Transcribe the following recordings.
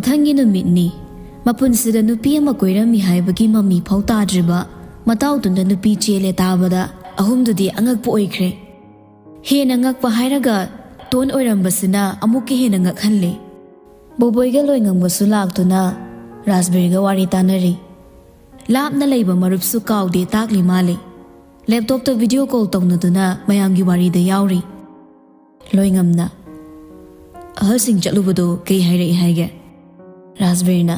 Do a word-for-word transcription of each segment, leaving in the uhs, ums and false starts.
ꯃꯊꯪꯒꯤ ꯅꯨꯃꯤꯠꯅꯤ꯫ ꯃꯄꯨꯟꯁꯤꯗ ꯅꯨꯄꯤ ꯑꯃ ꯀꯣꯏꯔꯝꯃꯤ ꯍꯥꯏꯕꯒꯤ ꯃꯃꯤ ꯐꯥꯎ ꯇꯥꯗ꯭ꯔꯤꯕ ꯃꯇꯥꯎꯗꯨꯅ ꯅꯨꯄꯤ ꯆꯦꯜꯂꯦ ꯇꯥꯕꯗ ꯑꯍꯨꯝꯗꯨꯗꯤ ꯑꯉꯛꯄ ꯑꯣꯏꯈ꯭ꯔꯦ꯫ ꯍꯦꯟꯅ ꯉꯛꯄ ꯍꯥꯏꯔꯒ ꯇꯣꯟ ꯑꯣꯏꯔꯝꯕꯁꯤꯅ ꯑꯃꯨꯛꯀ ꯍꯦꯟꯅ ꯉꯛꯍꯜꯂꯦ꯫ ꯕꯣꯕꯣꯏꯒ ꯂꯣꯏꯉꯝꯒꯁꯨ ꯂꯥꯛꯇꯨꯅ ꯔꯥꯖꯕꯤꯔꯒ ꯋꯥꯔꯤ ꯇꯥꯅꯔꯤ꯫ ꯂꯥꯞꯅ ꯂꯩꯕ ꯃꯔꯨꯞꯁꯨ ꯀꯥꯎꯗꯦ ꯇꯥꯛꯂꯤ ꯃꯥꯜꯂꯤ꯫ ꯂꯦꯞꯇꯣꯞꯇ ꯚꯤꯗꯤꯑꯣ ꯀꯣꯜ ꯇꯧꯅꯗꯨꯅ ꯃꯌꯥꯝꯒꯤ ꯋꯥꯔꯤꯗ ꯌꯥꯎꯔꯤ꯫ ꯂꯣꯏꯉꯝꯅ, "ꯑꯍꯜꯁꯤꯡ ꯆꯠꯂꯨꯕꯗꯣ ꯀꯩ ꯍꯥꯏꯔꯛꯏ ꯍꯥꯏꯒꯦ?" ꯔꯥꯖꯕꯤꯔꯅ,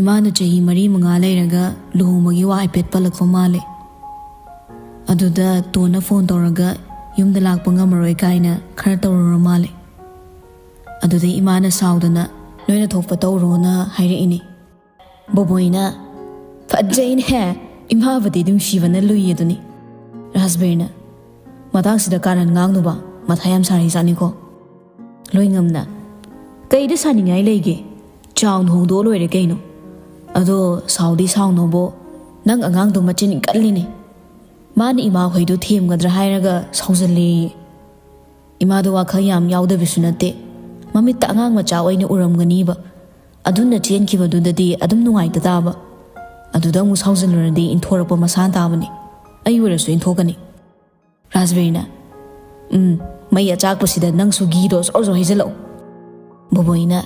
"ꯏꯃꯥꯅ ꯆꯍꯤ ꯃꯔꯤ ꯃꯉꯥ ꯂꯩꯔꯒ ꯂꯨꯍꯣꯡꯕꯒꯤ ꯋꯥ ꯍꯥꯏꯐꯦꯠ ꯄꯜꯂꯛꯄ ꯃꯥꯜꯂꯦ꯫ ꯑꯗꯨꯗ ꯇꯣꯟꯅ ꯐꯣꯟ ꯇꯧꯔꯒ ꯌꯨꯝꯗ ꯂꯥꯛꯄ ꯉꯝꯃꯔꯣꯏ ꯀꯥꯏꯅ ꯈꯔ ꯇꯧꯔꯨꯔ ꯃꯥꯜꯂꯦ꯫ ꯑꯗꯨꯗꯩ ꯏꯃꯥꯅ ꯁꯥꯎꯗꯅ ꯅꯣꯏꯅ ꯊꯣꯛꯄ ꯇꯧꯔꯣꯅ ꯍꯥꯏꯔꯛꯏꯅꯦ꯫" ꯕꯣꯕꯣꯏꯅ, "ꯐꯠꯖꯩꯅꯦꯍꯦ, ꯏꯃꯥꯕꯨꯗꯤ ꯅꯨꯡꯁꯤꯕꯅ ꯂꯨꯏ ꯑꯗꯨꯅꯤ꯫" ꯔꯥꯖꯕꯤꯔꯅ, "ꯃꯇꯥꯡꯁꯤꯗ ꯀꯥꯔꯟ ꯉꯥꯡꯅꯨꯕ, ꯃꯊꯥ ꯌꯥꯝ ꯁꯥꯔꯤ ꯖꯥꯠꯅꯤꯀꯣ꯫" ꯂꯣꯏꯉꯝꯅ, "ꯀꯩꯗ ꯁꯥꯅꯤꯡꯉꯥꯏ ꯂꯩꯒꯦ? ꯆꯥꯎꯅ ꯍꯣꯡꯗꯣꯛꯑ ꯂꯣꯏꯔꯦ ꯀꯩꯅꯣ꯫ ꯑꯗꯣ ꯁꯥꯎꯗꯤ ꯁꯥꯎꯅꯣꯕꯣ, ꯅꯪ ꯑꯉꯥꯡꯗꯣ ꯃꯆꯤꯟ ꯀꯜꯂꯤꯅꯦ꯫ ꯃꯥꯅ ꯏꯃꯥ ꯍꯣꯏꯗꯣ ꯊꯦꯝꯒꯗ꯭ꯔꯥ ꯍꯥꯏꯔꯒ ꯁꯥꯎꯖꯜꯂꯦꯌꯦ꯫ ꯏꯃꯥꯗꯣ ꯋꯥꯈꯜ ꯌꯥꯝ ꯌꯥꯎꯗꯕꯁꯨ ꯅꯠꯇꯦ꯫ ꯃꯃꯤꯠꯇ ꯑꯉꯥꯡ ꯃꯆꯥ ꯑꯣꯏꯅ ꯎꯔꯝꯒꯅꯤꯕ꯫ ꯑꯗꯨꯅ ꯆꯦꯟꯈꯤꯕꯗꯨꯗꯗꯤ ꯑꯗꯨꯝ ꯅꯨꯡꯉꯥꯏꯇ ꯇꯥꯕ꯫ ꯑꯗꯨꯗ ꯑꯃꯨꯛ ꯁꯥꯎꯖꯜꯂꯨꯔꯗꯤ ꯏꯟꯊꯣꯔꯛꯄ ꯃꯁꯥꯟ ꯇꯥꯕꯅꯤ꯫ ꯑꯩ ꯑꯣꯏꯔꯁꯨ ꯏꯟꯊꯣꯛꯀꯅꯤ꯫" ꯔꯥꯖꯕꯤꯔꯅ, "ꯎꯝ, ꯃꯩ ꯑꯆꯥꯛꯄꯁꯤꯗ ꯅꯪꯁꯨ ꯘꯤꯗꯣ ꯖꯣꯔ ꯖꯣꯔ ꯍꯩꯖꯜꯂꯛꯑꯣ꯫" ꯕꯣꯕꯣꯏꯅ,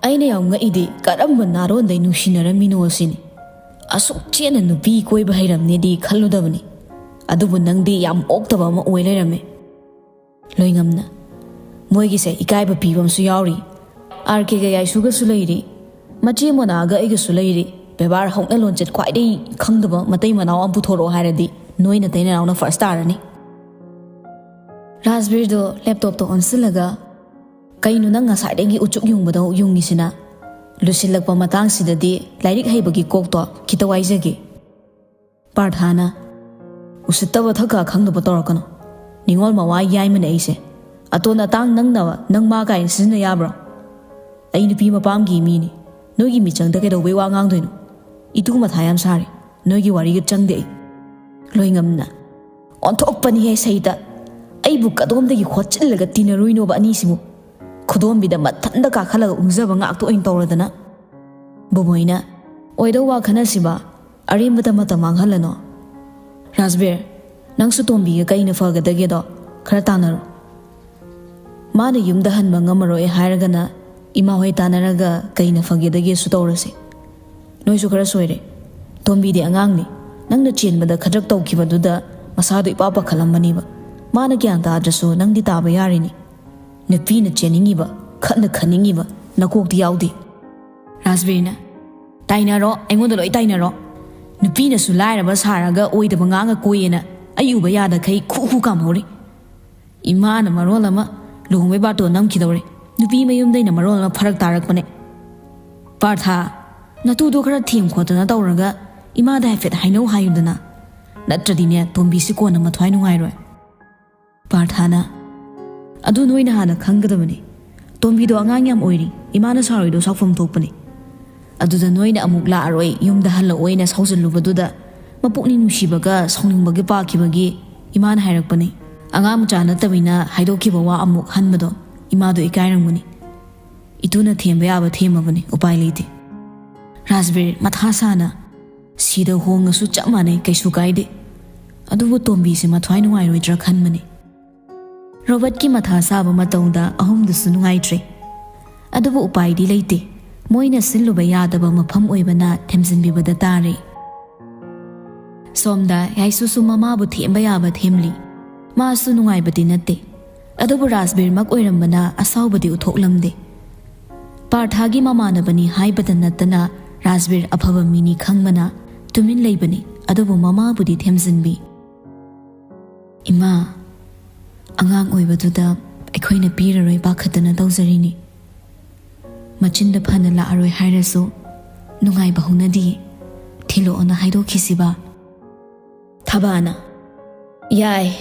"ꯑꯩꯅ ꯌꯥꯝ ꯉꯛꯏꯗꯤ ꯀꯔꯝꯕ ꯅꯥꯔꯣꯟꯗꯩ ꯅꯨꯡꯁꯤꯅꯔꯝꯃꯤꯅꯣ ꯁꯤꯅꯤ꯫ ꯑꯁꯨꯛ ꯆꯦꯠꯅ ꯅꯨꯄꯤ ꯀꯣꯏꯕ ꯍꯩꯔꯝꯅꯦꯗꯤ ꯈꯜꯂꯨꯗꯕꯅꯤ꯫ ꯑꯗꯨꯕꯨ ꯅꯪꯗꯤ ꯌꯥꯝ ꯑꯣꯛꯇꯕ ꯑꯃ ꯑꯣꯏ ꯂꯩꯔꯝꯃꯦ꯫" ꯂꯣꯏꯉꯝꯅ, "ꯃꯣꯏꯒꯤꯁꯦ ꯏꯀꯥꯏꯕ ꯄꯤꯕ ꯑꯃꯁꯨ ꯌꯥꯎꯔꯤ꯫ ꯑꯥꯔ ꯀꯦꯒ ꯌꯥꯏꯁꯨꯒꯁꯨ ꯂꯩꯔꯤ꯫ ꯃꯆꯦ ꯃꯣꯅꯥꯒ ꯑꯩꯒꯁꯨ ꯂꯩꯔꯤ꯫ ꯕꯦꯕꯥꯔ ꯍꯧꯅ ꯂꯣꯟꯆꯠ ꯈ꯭ꯋꯥꯏꯗꯒꯤ ꯈꯪꯗꯕ ꯃꯇꯩ ꯃꯅꯥꯎ ꯑꯃ ꯄꯨꯊꯣꯔꯛꯑꯣ ꯍꯥꯏꯔꯗꯤ ꯅꯣꯏ ꯅꯇꯩ ꯅꯅꯥꯎꯅ ꯐꯥꯔꯁ ꯇꯥꯔꯅꯤ꯫" ꯔꯥꯖꯕꯤꯔꯗꯣ ꯂꯦꯞꯇꯣꯞꯇꯣ ꯑꯣꯟꯁꯤꯜꯂꯒ, "ꯀꯩꯅꯣ ꯅꯪ ꯉꯁꯥꯏꯗꯒꯤ ꯎꯆꯨꯛ ꯌꯨꯡꯕꯗꯣ ꯌꯨꯡꯉꯤꯁꯤꯅ? ꯂꯨꯁꯤꯜꯂꯛꯄ ꯃꯇꯥꯡꯁꯤꯗꯗꯤ ꯂꯥꯏꯔꯤꯛ ꯍꯩꯕꯒꯤ ꯀꯣꯛꯇꯣ ꯈꯤꯇ ꯋꯥꯏꯖꯒꯦ꯫" ꯄꯥꯔꯊꯥꯅ, "ꯎꯁꯤꯠꯇꯕ ꯊꯛ ꯀꯥ ꯈꯪꯗꯕ ꯇꯧꯔꯛꯀꯅꯨ꯫ ꯅꯤꯉꯣꯜ ꯃꯋꯥ ꯌꯥꯏꯃꯅꯦ ꯑꯩꯁꯦ꯫ ꯑꯇꯣꯟ ꯑꯇꯥꯡ ꯅꯪꯅ ꯅꯪ ꯃꯥ ꯀꯥꯏꯅ ꯁꯤꯖꯤꯟꯅ ꯌꯥꯕ꯭ꯔꯣ? ꯑꯩ ꯅꯨꯄꯤ ꯃꯄꯥꯝꯒꯤ ꯃꯤꯅꯤ꯫ ꯅꯣꯏꯒꯤ ꯃꯤꯆꯪꯗ ꯀꯩꯗꯧꯕꯩ ꯋꯥ ꯉꯥꯡꯗꯣꯏꯅꯣ? ꯏꯇꯨ ꯃꯊꯥ ꯌꯥꯝ ꯁꯥꯔꯦ ꯅꯣꯏꯒꯤ ꯋꯥꯔꯤꯒ ꯆꯪꯗꯦ ꯑꯩ꯫" ꯂꯣꯏꯉꯝꯅ, "ꯑꯣꯟꯊꯣꯛꯄꯅꯤꯍꯦ ꯁꯩꯇ꯫ ꯑꯩꯕꯨ ꯀꯗꯣꯝꯗꯒꯤ ꯈꯣꯠꯆꯤꯜꯂꯒ ꯇꯤꯟꯅꯔꯨꯏꯅꯣꯕ ꯑꯅꯤꯁꯤꯕꯨ? ꯈꯨꯗꯣꯝꯕꯤꯗ ꯃꯊꯟꯇ ꯀꯥꯈꯠꯂꯒ ꯎꯪꯖꯕ ꯉꯥꯛꯇ ꯑꯣꯏꯅ ꯇꯧꯔꯗꯅ꯫ ꯕꯨꯕꯣꯏꯅ, "ꯑꯣꯏꯗꯧ ꯋꯥ ꯈꯟꯅꯁꯤꯕ, ꯑꯔꯦꯝꯕꯗ ꯃꯇꯝ ꯃꯥꯡꯍꯜꯂꯅꯣ꯫ ꯔꯥꯖꯕꯤꯔ, ꯅꯪꯁꯨ ꯇꯣꯝꯕꯤꯒ ꯀꯩꯅ ꯐꯒꯗꯒꯦꯗꯣ ꯈꯔ ꯇꯥꯟꯅꯔꯣ꯫ ꯃꯥꯅ ꯌꯨꯝꯗ ꯍꯟꯕ ꯉꯝꯃꯔꯣꯏ ꯍꯥꯏꯔꯒꯅ ꯏꯃꯥ ꯍꯣꯏ ꯇꯥꯟꯅꯔꯒ ꯀꯩꯅ ꯐꯒꯦꯗꯒꯦꯁꯨ ꯇꯧꯔꯁꯤ꯫ ꯅꯣꯏꯁꯨ ꯈꯔ ꯁꯣꯏꯔꯦ꯫ ꯇꯣꯝꯕꯤꯗꯤ ꯑꯉꯥꯡꯅꯤ꯫ ꯅꯪꯅ ꯆꯦꯟꯕꯗ ꯈꯗ꯭ꯔꯛ ꯇꯧꯈꯤꯕꯗꯨꯗ ꯃꯁꯥꯗꯣ ꯏꯄꯥ ꯄꯥꯈꯠꯂꯝꯕꯅꯦꯕ꯫ ꯃꯥꯅ ꯒ꯭ꯌꯥꯟ ꯇꯥꯗ꯭ꯔꯁꯨ ꯅꯪꯗꯤ ꯇꯥꯕ ꯌꯥꯔꯤꯅꯤ꯫ ꯅꯨꯄꯤꯅ ꯆꯦꯟꯅꯤꯡꯉꯤꯕ, ꯈꯠꯅ ꯈꯟꯅꯤꯡꯉꯤꯕ ꯅꯀꯣꯛꯇꯤ ꯌꯥꯎꯗꯦ꯫" ꯔꯥꯖꯕꯤꯔꯅ, "ꯇꯥꯏꯅꯔꯣ, ꯑꯩꯉꯣꯟꯗ ꯂꯣꯏ ꯇꯥꯏꯅꯔꯣ꯫ ꯅꯨꯄꯤꯅꯁꯨ ꯂꯥꯏꯔꯕ ꯁꯥꯔꯒ ꯑꯣꯏꯗꯕ ꯉꯥꯡꯉ ꯀꯣꯏꯌꯦꯅ ꯑꯩ ꯎꯕ ꯌꯥꯗꯈꯩ ꯈꯨ ꯈꯨ ꯀꯥꯝꯍꯧꯔꯤ꯫ ꯏꯃꯥꯅ ꯃꯔꯣꯜ ꯑꯃ ꯂꯨꯍꯣꯡꯕꯩ ꯕꯥꯇꯣꯟ ꯅꯝꯈꯤꯗꯧꯔꯦ꯫ ꯅꯨꯄꯤ ꯃꯌꯨꯝꯗꯩꯅ ꯃꯔꯣꯜ ꯑꯃ ꯐꯔꯛ ꯇꯥꯔꯛꯄꯅꯦ꯫ ꯄꯥꯔꯊ, ꯅꯇꯨꯗꯣ ꯈꯔ ꯊꯦꯝ ꯈꯣꯠꯇꯅ ꯇꯧꯔꯒ ꯏꯃꯥꯗ ꯍꯥꯏꯐꯦꯠ ꯍꯥꯏꯅꯧ ꯍꯥꯏꯌꯨꯗꯅ꯫ ꯅꯠꯇ꯭ꯔꯗꯤꯅꯦ ꯇꯣꯝꯕꯤꯁꯤ ꯀꯣꯟꯅ ꯃꯊ꯭ꯋꯥꯏ ꯅꯨꯡꯉꯥꯏꯔꯣꯏ꯫" ꯄꯥꯔꯊꯅ, "ꯑꯗꯨ ꯅꯣꯏꯅ ꯍꯥꯟꯅ ꯈꯪꯒꯗꯕꯅꯤ꯫ ꯇꯣꯝꯕꯤꯗꯣ ꯑꯉꯥꯡ ꯌꯥꯝ ꯑꯣꯏꯔꯤ꯫ ꯏꯃꯥꯅ ꯁꯥꯎꯔꯤꯗꯣ ꯁꯥꯎꯐꯝ ꯊꯣꯛꯄꯅꯤ꯫ ꯑꯗꯨꯗ ꯅꯣꯏꯅ ꯑꯃꯨꯛ ꯂꯥꯛꯑꯔꯣꯏ, ꯌꯨꯝꯗ ꯍꯜꯂꯛꯑꯣꯏꯅ ꯁꯥꯎꯖꯜꯂꯨꯕꯗꯨꯗ ꯃꯄꯨꯛꯅꯤꯡ ꯅꯨꯡꯁꯤꯕꯒ ꯁꯥꯎꯅꯤꯡꯕꯒꯤ ꯄꯥꯈꯤꯕꯒꯤ ꯏꯃꯥꯅ ꯍꯥꯏꯔꯛꯄꯅꯤ꯫ ꯑꯉꯥꯡ ꯃꯆꯥ ꯅꯠꯇꯕꯅꯤꯅ ꯍꯥꯏꯗꯣꯛꯈꯤꯕ ꯋꯥ ꯑꯃꯨꯛ ꯍꯟꯕꯗꯣ ꯏꯃꯥꯗꯣ ꯏꯀꯥꯏꯔꯝꯒꯅꯤ꯫ ꯏꯇꯨꯅ ꯊꯦꯝꯕ ꯌꯥꯕ ꯊꯦꯝꯃꯕꯅꯤ, ꯎꯄꯥꯏ ꯂꯩꯇꯦ꯫" ꯔꯥꯖꯕꯤꯔ ꯃꯊꯥ ꯁꯥꯅ, "ꯁꯤꯗ ꯍꯣꯡꯉꯁꯨ ꯆꯞ ꯃꯥꯟꯅꯩ, ꯀꯩꯁꯨ ꯀꯥꯏꯗꯦ꯫ ꯑꯗꯨꯕꯨ ꯇꯣꯝꯕꯤꯁꯦ ꯃꯊ꯭ꯋꯥꯏ ꯅꯨꯡꯉꯥꯏꯔꯣꯏꯗ꯭ꯔꯥ ꯈꯟꯕꯅꯤ꯫" ꯔꯣꯕꯔꯠꯀꯤ ꯃꯊꯥ ꯁꯥꯕ ꯃꯇꯧꯗ ꯑꯍꯨꯝꯗꯨꯁꯨ ꯅꯨꯡꯉꯥꯏꯇ꯭ꯔꯦ꯫ ꯑꯗꯨꯕꯨ ꯎꯄꯥꯏꯗꯤ ꯂꯩꯇꯦ꯫ ꯃꯣꯏꯅ ꯁꯤꯜꯂꯨꯕ ꯌꯥꯗꯕ ꯃꯐꯝ ꯑꯣꯏꯕꯅ ꯊꯦꯝꯖꯤꯟꯕꯤꯕꯗ ꯇꯥꯔꯦ꯫ ꯁꯣꯝꯗ ꯌꯥꯏꯁꯨꯁꯨ ꯃꯃꯥꯕꯨ ꯊꯦꯝꯕ ꯌꯥꯕ ꯊꯦꯝꯂꯤ꯫ ꯃꯥꯁꯨ ꯅꯨꯡꯉꯥꯏꯕꯗꯤ ꯅꯠꯇꯦ꯫ ꯑꯗꯨꯕꯨ ꯔꯥꯖꯕꯤꯔꯃꯛ ꯑꯣꯏꯔꯝꯕꯅ ꯑꯁꯥꯎꯕꯗꯤ ꯎꯠꯊꯣꯛꯂꯝꯗꯦ꯫ ꯄꯥꯔꯊꯥꯒꯤ ꯃꯃꯥꯟꯅꯕꯅꯤ ꯍꯥꯏꯕꯗ ꯅꯠꯇꯅ ꯔꯥꯖꯕꯤꯔ ꯑꯐꯕ ꯃꯤꯅꯤ ꯈꯪꯕꯅ ꯇꯨꯃꯤꯟ ꯂꯩꯕꯅꯤ꯫ ꯑꯗꯨꯕꯨ ꯃꯃꯥꯕꯨꯗꯤ ꯊꯦꯝꯖꯤꯟꯕꯤ꯫ "ꯏꯃꯥ, ꯑꯉꯥꯡ ꯑꯣꯏꯕꯗꯨꯗ ꯑꯩꯈꯣꯏꯅ ꯄꯤꯔꯔꯣꯏ ꯄꯥꯈꯠꯇꯅ ꯇꯧꯖꯔꯤꯅꯤ꯫ ꯃꯆꯤꯟꯗ ꯐꯅ ꯂꯥꯛꯑꯔꯣꯏ ꯍꯥꯏꯔꯁꯨ ꯅꯨꯡꯉꯥꯏꯕ ꯍꯧꯅꯗꯤꯌꯦ꯫ ꯊꯤꯜꯂꯛꯑꯣꯅ ꯍꯥꯏꯗꯣꯛꯈꯤꯁꯤꯕ꯫" ꯊꯕꯥꯅ, "ꯌꯥꯏ,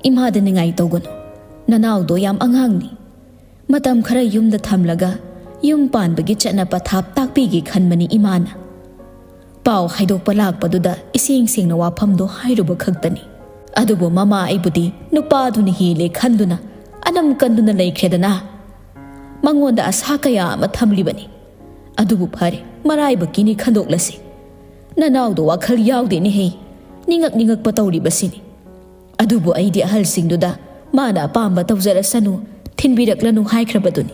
ꯏꯃꯥꯗ ꯅꯤꯡꯉꯥꯏ ꯇꯧꯒꯅꯨ꯫ ꯅꯅꯥꯎꯗꯣ ꯌꯥꯝ ꯑꯉꯥꯡꯅꯤ꯫ ꯃꯇꯝ ꯈꯔ ꯌꯨꯝꯗ ꯊꯝꯂꯒ ꯌꯨꯝ ꯄꯥꯟꯕꯒꯤ ꯆꯠꯅ ꯄꯊꯥꯞ ꯇꯥꯛꯄꯤꯒꯦ ꯈꯟꯕꯅꯤ ꯏꯃꯥꯅ꯫ ꯄꯥꯎ ꯍꯥꯏꯗꯣꯛꯄ ꯂꯥꯛꯄꯗꯨꯗ ꯏꯁꯦꯡ ꯁꯦꯡꯅ ꯋꯥꯐꯝꯗꯣ ꯍꯥꯏꯔꯨꯕ ꯈꯛꯇꯅꯤ꯫ ꯑꯗꯨꯕꯨ ꯃꯃꯥ ꯑꯩꯕꯨꯗꯤ ꯅꯨꯄꯥꯗꯨꯅ ꯍꯦꯜꯂꯦ ꯈꯟꯗꯨꯅ ꯑꯅꯝ ꯀꯟꯗꯨꯅ ꯂꯩꯈ꯭ꯔꯦꯗꯅ꯫ ꯃꯉꯣꯟꯗ ꯑꯁꯥ ꯀꯌꯥ ꯑꯃ ꯊꯝꯂꯤꯕꯅꯤ꯫ ꯑꯗꯨꯕꯨ ꯐꯔꯦ, ꯃꯔꯥꯏꯕꯛꯀꯤꯅꯤ, ꯈꯟꯗꯣꯛꯂꯁꯤ꯫ ꯅꯅꯥꯎꯗꯣ ꯋꯥꯈꯜ ꯌꯥꯎꯗꯦꯅꯦꯍꯦ, ꯅꯤꯡꯉꯛ ꯅꯤꯡꯉꯛꯄ ꯇꯧꯔꯤꯕꯁꯤꯅꯤ꯫ ꯑꯗꯨꯕꯨ ꯑꯩꯗꯤ ꯑꯍꯜꯁꯤꯡꯗꯨꯗ ꯃꯥꯅ ꯑꯄꯥꯝꯕ ꯇꯧꯖꯔꯁꯅꯨ, ꯊꯤꯟꯕꯤꯔꯛꯂꯅꯨ ꯍꯥꯏꯈ꯭ꯔꯕꯗꯨꯅꯤ꯫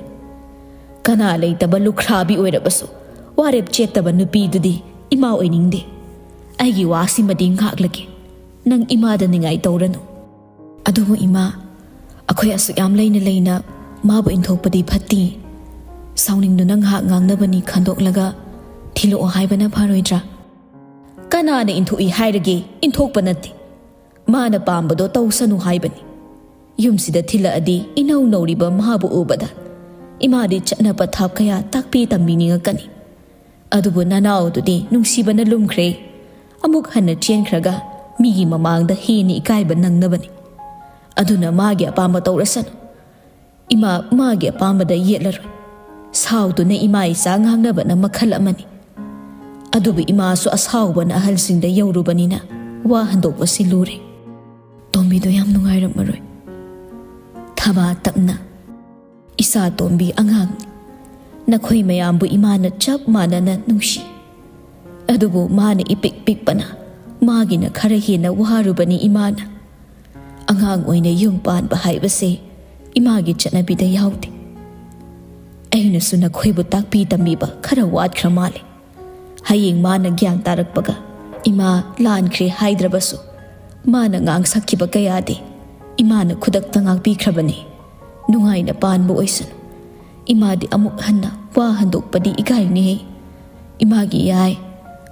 ꯀꯅꯥ ꯂꯩꯇꯕ ꯂꯨꯈ꯭ꯔꯥꯕꯤ ꯑꯣꯏꯔꯕꯁꯨ ꯋꯥꯔꯦꯞ ꯆꯦꯠꯇꯕ ꯅꯨꯄꯤꯗꯨꯗꯤ ꯏꯃꯥ ꯑꯣꯏꯅꯤꯡꯗꯦ꯫ ꯑꯩꯒꯤ ꯋꯥꯁꯤꯃꯗꯤ ꯉꯥꯛꯂꯒꯦ, ꯅꯪ ꯏꯃꯥꯗ ꯅꯤꯡꯉꯥꯏ ꯇꯧꯔꯅꯨ꯫ ꯑꯗꯨꯕꯨ ꯏꯃꯥ, ꯑꯩꯈꯣꯏ ꯑꯁꯨꯛ ꯌꯥꯝ ꯂꯩꯅ ꯂꯩꯅ ꯃꯥꯕꯨ ꯏꯟꯊꯣꯛꯄꯗꯤ ꯐꯠꯇꯦ꯫ ꯁꯥꯎꯅꯤꯡꯗꯨꯅ ꯉꯥꯏꯍꯥꯛ ꯉꯥꯡꯅꯕꯅꯤ ꯈꯟꯗꯣꯛꯂꯒ ꯊꯤꯜꯂꯛꯑꯣ ꯍꯥꯏꯕꯅ ꯐꯔꯣꯏꯗ꯭ꯔꯥ? ꯀꯅꯥꯅ ꯏꯟꯊꯣꯛꯏ ꯍꯥꯏꯔꯒꯦ? ꯏꯟꯊꯣꯛꯄ ꯅꯠꯇꯦ꯫ ꯃꯥꯅ ꯄꯥꯝꯕꯗꯣ ꯇꯧꯁꯅꯨ ꯍꯥꯏꯕꯅꯤ꯫ ꯌꯨꯝꯁꯤꯗ ꯊꯤꯜꯂꯛꯑꯗꯤ ꯏꯅꯧ ꯅꯧꯔꯤꯕ ꯃꯥꯕꯨ ꯎꯕꯗ ꯏꯃꯥꯗꯤ ꯆꯠꯅ ꯄꯊꯥꯞ ꯀꯌꯥ ꯇꯥꯛꯄꯤ ꯇꯝꯕꯤꯅꯤꯡꯉꯛꯀꯅꯤ꯫ ꯑꯗꯨꯕꯨ ꯅꯅꯥꯎ ꯑꯗꯨꯗꯤ ꯅꯨꯡꯁꯤꯕꯅ ꯂꯨꯝꯈ꯭ꯔꯦ꯫ ꯑꯃꯨꯛ ꯍꯟꯅ ꯆꯦꯟꯈ꯭ꯔꯒ ꯃꯤꯒꯤ ꯃꯃꯥꯡꯗ ꯍꯦꯟꯅ ꯏꯀꯥꯏꯕ ꯅꯪꯅꯕꯅꯤ꯫ ꯑꯗꯨꯅ ꯃꯥꯒꯤ ꯑꯄꯥꯝꯕ ꯇꯧꯔꯁꯅꯨ꯫ ꯏꯃꯥ ꯃꯥꯒꯤ ꯑꯄꯥꯝꯕꯗ ꯌꯦꯠꯂꯔꯣꯏ꯫ ꯁꯥꯎꯗꯨꯅ ꯏꯃꯥ ꯏꯆꯥ ꯉꯥꯡꯅꯕꯅ ꯃꯈꯜ ꯑꯃꯅꯤ꯫ ꯑꯗꯨꯕꯨ ꯏꯃꯥꯁꯨ ꯑꯁꯥꯎꯕꯅ ꯑꯍꯜꯁꯤꯡꯗ ꯌꯧꯔꯨꯕꯅꯤꯅ ꯋꯥ ꯍꯟꯗꯣꯛꯄꯁꯤ ꯂꯨꯔꯦ꯫ ꯇꯣꯝꯕꯤꯗꯣ ꯌꯥꯝ ꯅꯨꯡꯉꯥꯏꯔꯝꯃꯔꯣꯏ꯫ ꯊꯕꯥ ꯇꯞꯅ, "ꯏꯆꯥ ꯇꯣꯝꯕꯤ ꯑꯉꯥꯡꯅꯤ꯫ ꯅꯈꯣꯏ ꯃꯌꯥꯝꯕꯨ ꯏꯃꯥꯅ ꯆꯞ ꯃꯥꯟꯅꯅ ꯅꯨꯡꯁꯤ꯫ ꯑꯗꯨꯕꯨ ꯃꯥꯅ ꯏꯄꯤꯛ ꯄꯤꯛꯄꯅ ꯃꯥꯒꯤꯅ ꯈꯔ ꯍꯦꯟꯅ ꯋꯥꯔꯨꯕꯅꯤ ꯏꯃꯥꯅ꯫ ꯑꯉꯥꯡ ꯑꯣꯏꯅ ꯌꯨꯝ ꯄꯥꯟꯕ ꯍꯥꯏꯕꯁꯦ ꯏꯃꯥꯒꯤ ꯆꯠꯅꯕꯤꯗ ꯌꯥꯎꯗꯦ꯫ ꯑꯩꯅꯁꯨ ꯅꯈꯣꯏꯕꯨ ꯇꯥꯛꯄꯤ ꯇꯝꯕꯤꯕ ꯈꯔ ꯋꯥꯠꯈ꯭ꯔ ꯃꯥꯜꯂꯦ꯫ ꯍꯌꯦꯡ ꯃꯥꯅ ꯒ꯭ꯌꯥꯟ ꯇꯥꯔꯛꯄꯒ ꯏꯃꯥ ꯂꯥꯟꯈ꯭ꯔꯦ ꯍꯥꯏꯗ꯭ꯔꯕꯁꯨ ꯃꯥꯅ ꯉꯥꯡꯁꯛꯈꯤꯕ ꯀꯌꯥꯗꯤ ꯏꯃꯥꯅ ꯈꯨꯗꯛꯇ ꯉꯥꯛꯄꯤꯈ꯭ꯔꯕꯅꯤ꯫ ꯅꯨꯡꯉꯥꯏꯅ ꯄꯥꯟꯕ ꯑꯣꯏꯁꯅꯨ꯫ ꯏꯃꯥꯗꯤ ꯑꯃꯨꯛ ꯍꯟꯅ ꯋꯥ ꯍꯟꯗꯣꯛꯄꯗꯤ ꯏꯀꯥꯏꯅꯤꯍꯦ꯫ ꯏꯃꯥꯒꯤ ꯌꯥꯏ꯫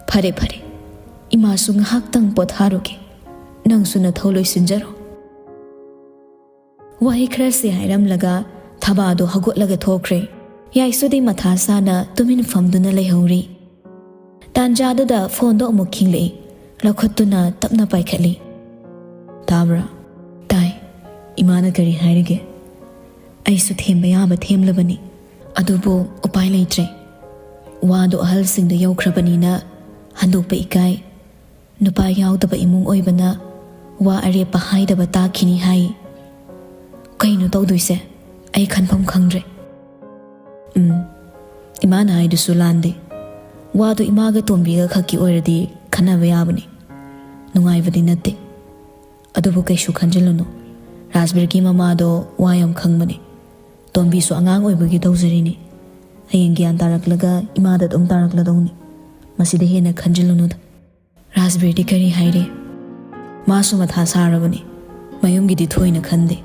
ꯐꯔꯦ, ꯐꯔꯦ꯫ ꯏꯃꯥꯁꯨ ꯉꯥꯏꯍꯥꯛꯇꯪ ꯄꯣꯊꯥꯔꯨꯒꯦ꯫ ꯅꯪꯁꯨ ꯅꯊꯧ ꯂꯣꯏꯁꯤꯟꯖꯔꯣ꯫" ꯋꯥꯍꯩ ꯈꯔꯁꯤ ꯍꯥꯏꯔꯝꯂꯒ ꯊꯕꯥꯗꯣ ꯍꯧꯒꯠꯂꯒ ꯊꯣꯛꯈ꯭ꯔꯦ꯫ ꯌꯥꯏꯁꯨꯗꯤ ꯃꯊꯥ ꯁꯥꯅ ꯇꯨꯃꯤꯟ ꯐꯝꯗꯨꯅ ꯂꯩꯍꯧꯔꯤ꯫ ꯇꯥꯟꯖꯥꯗꯨꯗ ꯐꯣꯟꯗꯣ ꯑꯃꯨꯛ ꯈꯤꯡꯂꯛꯏ꯫ ꯂꯧꯈꯠꯇꯨꯅ ꯇꯞꯅ ꯄꯥꯏꯈꯠꯂꯤ꯫ "ꯇꯥꯕ꯭ꯔꯥ?" "ꯇꯥꯏ꯫ ꯏꯃꯥꯅ ꯀꯔꯤ ꯍꯥꯏꯔꯤꯒꯦ?" "ꯑꯩꯁꯨ ꯊꯦꯝꯕ ꯌꯥꯕ ꯊꯦꯝꯂꯕꯅꯤ꯫ ꯑꯗꯨꯕꯨ ꯎꯄꯥꯏ ꯂꯩꯇ꯭ꯔꯦ꯫ ꯋꯥꯗꯣ ꯑꯍꯜꯁꯤꯡꯗ ꯌꯧꯈ꯭ꯔꯕꯅꯤꯅ ꯍꯟꯗꯣꯛꯄ ꯏꯀꯥꯏ꯫ ꯅꯨꯄꯥ ꯌꯥꯎꯗꯕ ꯏꯃꯨꯡ ꯑꯣꯏꯕꯅ ꯋꯥ ꯑꯔꯦꯞꯄ ꯍꯥꯏꯗꯕ ꯇꯥꯈꯤꯅꯤ ꯍꯥꯏ꯫ ꯀꯩꯅꯣ ꯇꯧꯗꯣꯏꯁꯦ? ꯑꯩ ꯈꯟꯐꯝ ꯈꯪꯗ꯭ꯔꯦ꯫" ꯃꯥꯅ ꯍꯥꯏꯗꯨꯁꯨ ꯂꯥꯟꯗꯦ꯫ ꯋꯥꯗꯨ ꯏꯃꯥꯒ ꯇꯣꯝꯕꯤꯒ ꯈꯛꯀꯤ ꯑꯣꯏꯔꯗꯤ ꯈꯟꯅꯕ ꯌꯥꯕꯅꯤ꯫ ꯅꯨꯡꯉꯥꯏꯕꯗꯤ ꯅꯠꯇꯦ꯫ ꯑꯗꯨꯕꯨ ꯀꯩꯁꯨ ꯈꯟꯖꯤꯜꯂꯨꯅꯨ꯫ ꯔꯥꯖꯕꯤꯔꯒꯤ ꯃꯃꯥꯗꯣ ꯋꯥ ꯌꯥꯝ ꯈꯪꯕꯅꯦ꯫ ꯇꯣꯝꯕꯤꯁꯨ ꯑꯉꯥꯡ ꯑꯣꯏꯕꯒꯤ ꯇꯧꯖꯔꯤꯅꯤ꯫ ꯍꯌꯦꯡ ꯒ꯭ꯌꯥꯟ ꯇꯥꯔꯛꯂꯒ ꯏꯃꯥꯗ ꯑꯗꯨꯝ ꯇꯥꯔꯛꯂꯗꯧꯅꯤ꯫ ꯃꯁꯤꯗ ꯍꯦꯟꯅ ꯈꯟꯖꯤꯜꯂꯨꯅꯨꯗ꯫ ꯔꯥꯖꯕꯤꯔꯗꯤ ꯀꯔꯤ ꯍꯥꯏꯔꯦ? ꯃꯥꯁꯨ ꯃꯊꯥ ꯁꯥꯔꯕꯅꯤ꯫ ꯃꯌꯨꯝꯒꯤꯗꯤ ꯊꯣꯏꯅ ꯈꯟꯗꯦ꯫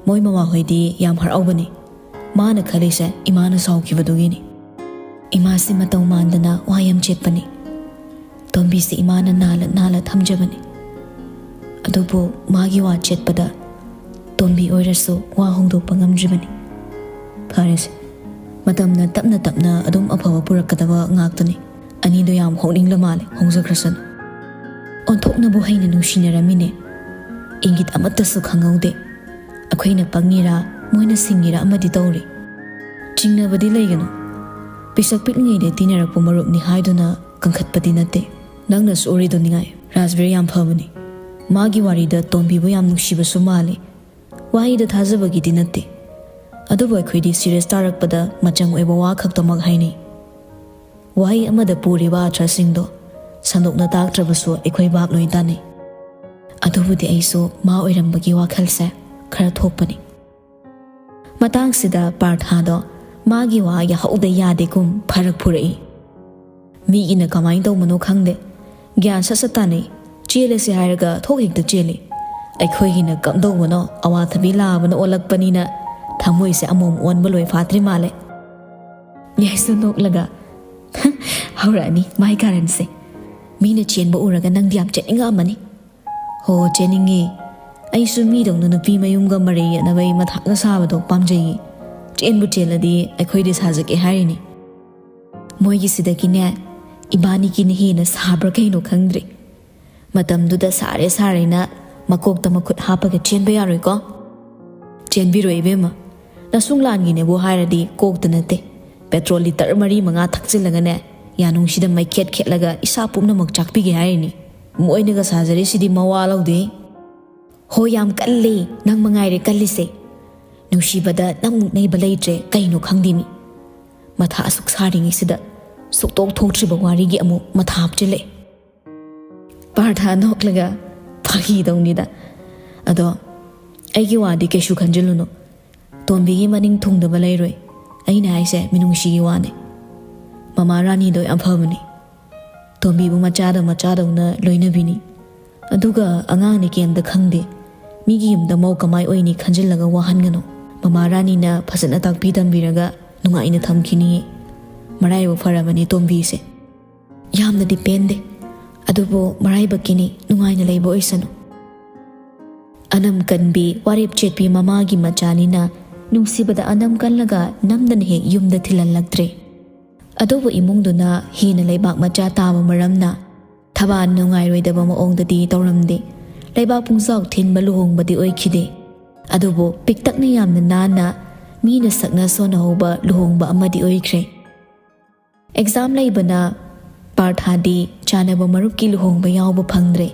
ꯃꯣꯏ ꯃꯃꯥꯍꯣꯏꯗꯤ ꯌꯥꯝ ꯍꯔꯥꯎꯕꯅꯤ꯫ ꯃꯥꯅ ꯈꯜꯂꯤꯁꯦ ꯏꯃꯥꯅ ꯁꯥꯎꯈꯤꯕꯗꯨꯒꯤꯅꯤ꯫ ꯏꯃꯥꯁꯤ ꯃꯇꯧ ꯃꯥꯟꯗꯅ ꯋꯥ ꯌꯥꯝ ꯆꯦꯠꯄꯅꯤ꯫ ꯇꯣꯝꯕꯤꯁꯤ ꯏꯃꯥꯅ ꯅꯥꯜꯂ ꯅꯥꯜꯂ ꯊꯝꯖꯕꯅꯤ꯫ ꯑꯗꯨꯕꯨ ꯃꯥꯒꯤ ꯋꯥ ꯆꯦꯠꯄꯗ ꯇꯣꯝꯕꯤ ꯑꯣꯏꯔꯁꯨ ꯋꯥ ꯍꯣꯡꯗꯣꯛꯄ ꯉꯝꯗ꯭ꯔꯤꯕꯅꯤ꯫ ꯐꯔꯦꯁꯦ, ꯃꯇꯝꯅ ꯇꯞꯅ ꯇꯞꯅ ꯑꯗꯨꯝ ꯑꯐꯕ ꯄꯨꯔꯛꯀꯗꯕ ꯉꯥꯛꯇꯅꯤ꯫ ꯑꯅꯤꯗꯣ ꯌꯥꯝ ꯍꯣꯡꯅꯤꯡꯂ ꯃꯥꯜꯂꯦ, ꯍꯣꯡꯖꯈ꯭ꯔꯁꯅꯨ꯫ ꯑꯣꯟꯊꯣꯛꯅꯕꯨ ꯍꯩꯅ ꯅꯨꯡꯁꯤꯅꯔꯝꯃꯤꯅꯦ꯫ ꯏꯪꯒꯤꯠ ꯑꯃꯠꯇꯁꯨ ꯈꯪꯍꯧꯗꯦ꯫ ꯑꯩꯈꯣꯏꯅ ꯄꯪꯉꯤꯔꯥ, ꯃꯣꯏꯅ ꯁꯤꯡꯉꯤꯔꯥ ꯑꯃꯗꯤ ꯇꯧꯔꯤ꯫ ꯆꯤꯡꯅꯕꯗꯤ ꯂꯩꯒꯅꯨ꯫ ꯄꯤꯁꯛ ꯄꯤꯛꯂꯤꯉꯩꯗ ꯇꯤꯟꯅꯔꯛꯄ ꯃꯔꯨꯞꯅꯤ ꯍꯥꯏꯗꯨꯅ ꯀꯟꯈꯠꯄꯗꯤ ꯅꯠꯇꯦ꯫ ꯅꯪꯅꯁꯨ ꯎꯔꯤꯗꯨ ꯅꯤꯡꯉꯥꯏ, ꯔꯥꯖꯕꯤꯔ ꯌꯥꯝ ꯐꯕꯅꯤ꯫ ꯃꯥꯒꯤ ꯋꯥꯔꯤꯗ ꯇꯣꯝꯕꯤꯕꯨ ꯌꯥꯝ ꯅꯨꯡꯁꯤꯕꯁꯨ ꯃꯥꯜꯂꯤ꯫ ꯋꯥꯍꯩꯗ ꯊꯥꯖꯕꯒꯤꯗꯤ ꯅꯠꯇꯦ꯫ ꯑꯗꯨꯕꯨ ꯑꯩꯈꯣꯏꯗꯤ ꯁꯤꯔꯤꯌꯁ ꯇꯥꯔꯛꯄꯗ ꯃꯆꯪ ꯑꯣꯏꯕ ꯋꯥ ꯈꯛꯇꯃꯛ ꯍꯥꯏꯅꯩ꯫ ꯋꯥꯍꯩ ꯑꯃꯗ ꯄꯨꯔꯤꯕ ꯑꯥꯔꯊꯁꯤꯡꯗꯣ ꯁꯟꯗꯣꯛꯅ ꯇꯥꯛꯇ꯭ꯔꯕꯁꯨ ꯑꯩꯈꯣꯏ ꯚꯥꯞ ꯂꯣꯏ ꯇꯥꯅꯩ꯫ ꯑꯗꯨꯕꯨꯗꯤ ꯑꯩꯁꯨ ꯃꯥ ꯑꯣꯏꯔꯝꯕꯒꯤ ꯋꯥꯈꯜꯁꯦ ꯈꯔ ꯊꯣꯛꯄꯅꯤ꯫ ꯃꯇꯥꯡꯁꯤꯗ ꯄꯥꯔꯊꯥꯗꯣ ꯃꯥꯒꯤ ꯋꯥ ꯌꯥꯍꯧꯗ ꯌꯥꯗꯦꯒꯨꯝ ꯐꯔꯛ ꯐꯨꯔꯛꯏ꯫ ꯃꯤꯒꯤꯅ ꯀꯃꯥꯏꯅ ꯇꯧꯕꯅꯣ ꯈꯪꯗꯦ, ꯒ꯭ꯌꯥꯟ ꯁꯠ ꯁꯠ ꯇꯥꯅꯩ꯫ ꯆꯦꯜꯂꯁꯦ ꯍꯥꯏꯔꯒ ꯊꯣꯛ ꯍꯦꯛꯇ ꯆꯦꯜꯂꯤ꯫ ꯑꯩꯈꯣꯏꯒꯤꯅ ꯀꯝꯗꯧꯕꯅꯣ, ꯑꯋꯥꯊꯕꯤ ꯂꯥꯕꯅ ꯑꯣꯜꯂꯛꯄꯅꯤꯅ ꯊꯃꯣꯏꯁꯦ ꯑꯃꯣꯝ ꯑꯣꯟꯕ ꯂꯣꯏ ꯐꯥꯠꯇ꯭ꯔꯤ ꯃꯥꯜꯂꯦ꯫ ꯌꯥꯏꯁꯨ ꯅꯣꯛꯂꯒ, "ꯍꯧꯔꯛꯑꯅꯤ ꯃꯥꯏ ꯀꯥꯔꯟꯁꯦ꯫ ꯃꯤꯅ ꯆꯦꯟꯕ ꯎꯔꯒ ꯅꯪꯗꯤ ꯌꯥꯝ ꯆꯦꯟꯅꯤꯡꯉꯛꯑꯝꯃꯅꯤ꯫" "ꯍꯣ, ꯆꯦꯟꯅꯤꯡꯉꯦ꯫ ꯑꯩꯁꯨ ꯃꯤꯗꯧꯅ ꯅꯨꯄꯤ ꯃꯌꯨꯝꯒ ꯃꯔꯩ ꯌꯦꯠꯅꯕꯩ ꯃꯊꯥꯒ ꯁꯥꯕꯗꯣ ꯄꯥꯝꯖꯩꯌꯦ꯫ ꯆꯦꯟꯕꯨ ꯆꯦꯜꯂꯗꯤ ꯑꯩꯈꯣꯏꯗꯤ ꯁꯥꯖꯒꯦ ꯍꯥꯏꯔꯤꯅꯤ꯫" ꯃꯣꯏꯒꯤꯁꯤꯗꯒꯤꯅꯦ, ꯏꯕꯥꯅꯤꯒꯤꯅ ꯍꯦꯟꯅ ꯁꯥꯕ꯭ꯔꯥ ꯀꯩꯅꯣ ꯈꯪꯗ꯭ꯔꯦ꯫ ꯃꯇꯝꯗꯨꯗ ꯁꯥꯔꯦ ꯁꯥꯔꯦꯅ ꯃꯀꯣꯛꯇ ꯃꯈꯨꯠ ꯍꯥꯞꯄꯒ ꯆꯦꯟꯕ ꯌꯥꯔꯣꯏꯀꯣ꯫ ꯆꯦꯟꯕꯤꯔꯣꯏ ꯏꯕꯦꯝꯃ꯫ ꯅꯁꯨꯡ ꯂꯥꯟꯒꯤꯅꯦꯕꯨ ꯍꯥꯏꯔꯗꯤ ꯀꯣꯛꯇ ꯅꯠꯇꯦ꯫ ꯄꯦꯇ꯭ꯔꯣꯜ ꯂꯤꯇꯔ ꯃꯔꯤ ꯃꯉꯥ ꯊꯛꯆꯤꯜꯂꯒꯅꯦ, ꯌꯥꯅꯨꯡꯁꯤꯗ ꯃꯩꯈꯦꯠ ꯈꯦꯠꯂꯒ ꯏꯁꯥ ꯄꯨꯝꯅꯃꯛ ꯆꯥꯛꯄꯤꯒꯦ ꯍꯥꯏꯔꯤꯅꯤ꯫ ꯃꯣꯏꯅꯒ ꯁꯥꯖꯔꯤꯁꯤꯗꯤ ꯃꯋꯥ ꯂꯧꯗꯦ꯫ ꯍꯣ, ꯌꯥꯝ ꯀꯜꯂꯦ꯫ ꯅꯪ ꯃꯉꯥꯏꯔꯦ ꯀꯜꯂꯤꯁꯦ꯫ ꯅꯨꯡꯁꯤꯕꯗ ꯅꯪꯃꯨꯛ ꯅꯩꯕ ꯂꯩꯇ꯭ꯔꯦ, ꯀꯩꯅꯣ ꯈꯪꯗꯦ ꯃꯤ꯫ ꯃꯊꯥ ꯑꯁꯨꯛ ꯁꯥꯔꯤꯉꯩꯁꯤꯗ ꯁꯨꯛꯇꯣꯛ ꯊꯣꯛꯇ꯭ꯔꯤꯕ ꯋꯥꯔꯤꯒꯤ ꯑꯃꯨꯛ ꯃꯊꯥ ꯍꯥꯞꯆꯤꯜꯂꯛꯑꯦ꯫ ꯄꯥꯔꯊ ꯅꯣꯛꯂꯒ, "ꯐꯥꯒꯤ ꯇꯧꯅꯤꯗ꯫ ꯑꯗꯣ ꯑꯩꯒꯤ ꯋꯥꯗꯤ ꯀꯩꯁꯨ ꯈꯟꯖꯤꯜꯂꯨꯅꯨ꯫ ꯇꯣꯝꯕꯤꯒꯤ ꯃꯅꯤꯡ ꯊꯨꯡꯗꯕ ꯂꯩꯔꯣꯏ꯫ ꯑꯩꯅ ꯍꯥꯏꯁꯦ ꯃꯤꯅꯨꯡꯁꯤꯒꯤ ꯋꯥꯅꯦ꯫ ꯃꯃꯥ ꯔꯥꯅꯤꯗꯣ ꯌꯥꯝ ꯐꯕꯅꯦ꯫ ꯇꯣꯝꯕꯤꯕꯨ ꯃꯆꯥꯗ ꯃꯆꯥꯗꯧꯅ ꯂꯣꯏꯅꯕꯤꯅꯤ꯫ ꯑꯗꯨꯒ ꯑꯉꯥꯡꯅꯤ, ꯀꯩꯝꯇ ꯈꯪꯗꯦ꯫ ꯃꯤꯒꯤ ꯌꯨꯝꯗ ꯃꯧ ꯀꯃꯥꯏ ꯑꯣꯏꯅꯤ ꯈꯟꯖꯤꯜꯂꯒ ꯋꯥꯍꯟꯒꯅꯨ꯫ ꯃꯃꯥ ꯔꯥꯅꯤꯅ ꯐꯖꯅ ꯇꯥꯛꯄꯤ ꯇꯝꯕꯤꯔꯒ ꯅꯨꯡꯉꯥꯏꯅ ꯊꯝꯈꯤꯅꯤꯌꯦ꯫ ꯃꯔꯥꯏꯕꯛ ꯐꯔꯕꯅꯦ ꯇꯣꯝꯕꯤꯁꯦ꯫" "ꯌꯥꯝꯅꯗꯤ ꯄꯦꯟꯗꯦ, ꯑꯗꯨꯕꯨ ꯃꯔꯥꯏꯕꯛꯀꯤꯅꯤ, ꯅꯨꯡꯉꯥꯏꯅ ꯂꯩꯕ ꯑꯣꯏꯁꯅꯨ꯫" ꯑꯅꯝ ꯀꯟꯕꯤ, ꯋꯥꯔꯦꯞ ꯆꯦꯠꯄꯤ ꯃꯃꯥꯒꯤ ꯃꯆꯥꯅꯤꯅ ꯅꯨꯡꯁꯤꯕꯗ ꯑꯅꯝ ꯀꯜꯂꯒ ꯅꯝꯗꯅ ꯍꯦꯛ ꯌꯨꯝꯗ ꯊꯤꯜꯍꯜꯂꯛꯇ꯭ꯔꯦ꯫ ꯑꯗꯨꯕꯨ ꯏꯃꯨꯡꯗꯨꯅ ꯍꯦꯟꯅ ꯂꯩꯕꯥꯛ ꯃꯆꯥ ꯇꯥꯕ ꯃꯔꯝꯅ ꯊꯕꯥꯜ ꯅꯨꯡꯉꯥꯏꯔꯣꯏꯗꯕ ꯃꯑꯣꯡꯗꯗꯤ ꯇꯧꯔꯝꯗꯦ꯫ ꯂꯩꯕꯥꯛ ꯄꯨꯡꯖꯥꯎ ꯊꯤꯟꯕ ꯂꯨꯍꯣꯡꯕꯗꯤ ꯑꯣꯏꯈꯤꯗꯦ꯫ ꯑꯗꯨꯕꯨ ꯄꯤꯛꯇꯛꯅ ꯌꯥꯝꯅ ꯅꯥꯟꯅ, ꯃꯤꯅ ꯁꯛꯅ ꯁꯣꯟꯅꯍꯧꯕ ꯂꯨꯍꯣꯡꯕ ꯑꯃꯗꯤ ꯑꯣꯏꯈ꯭ꯔꯦ꯫ ꯑꯦꯛꯖꯥꯝ ꯂꯩꯕꯅ ꯄꯥꯔꯊꯥꯗꯤ ꯆꯥꯟꯅꯕ ꯃꯔꯨꯞꯀꯤ ꯂꯨꯍꯣꯡꯕ ꯌꯥꯎꯕ ꯐꯪꯗ꯭ꯔꯦ꯫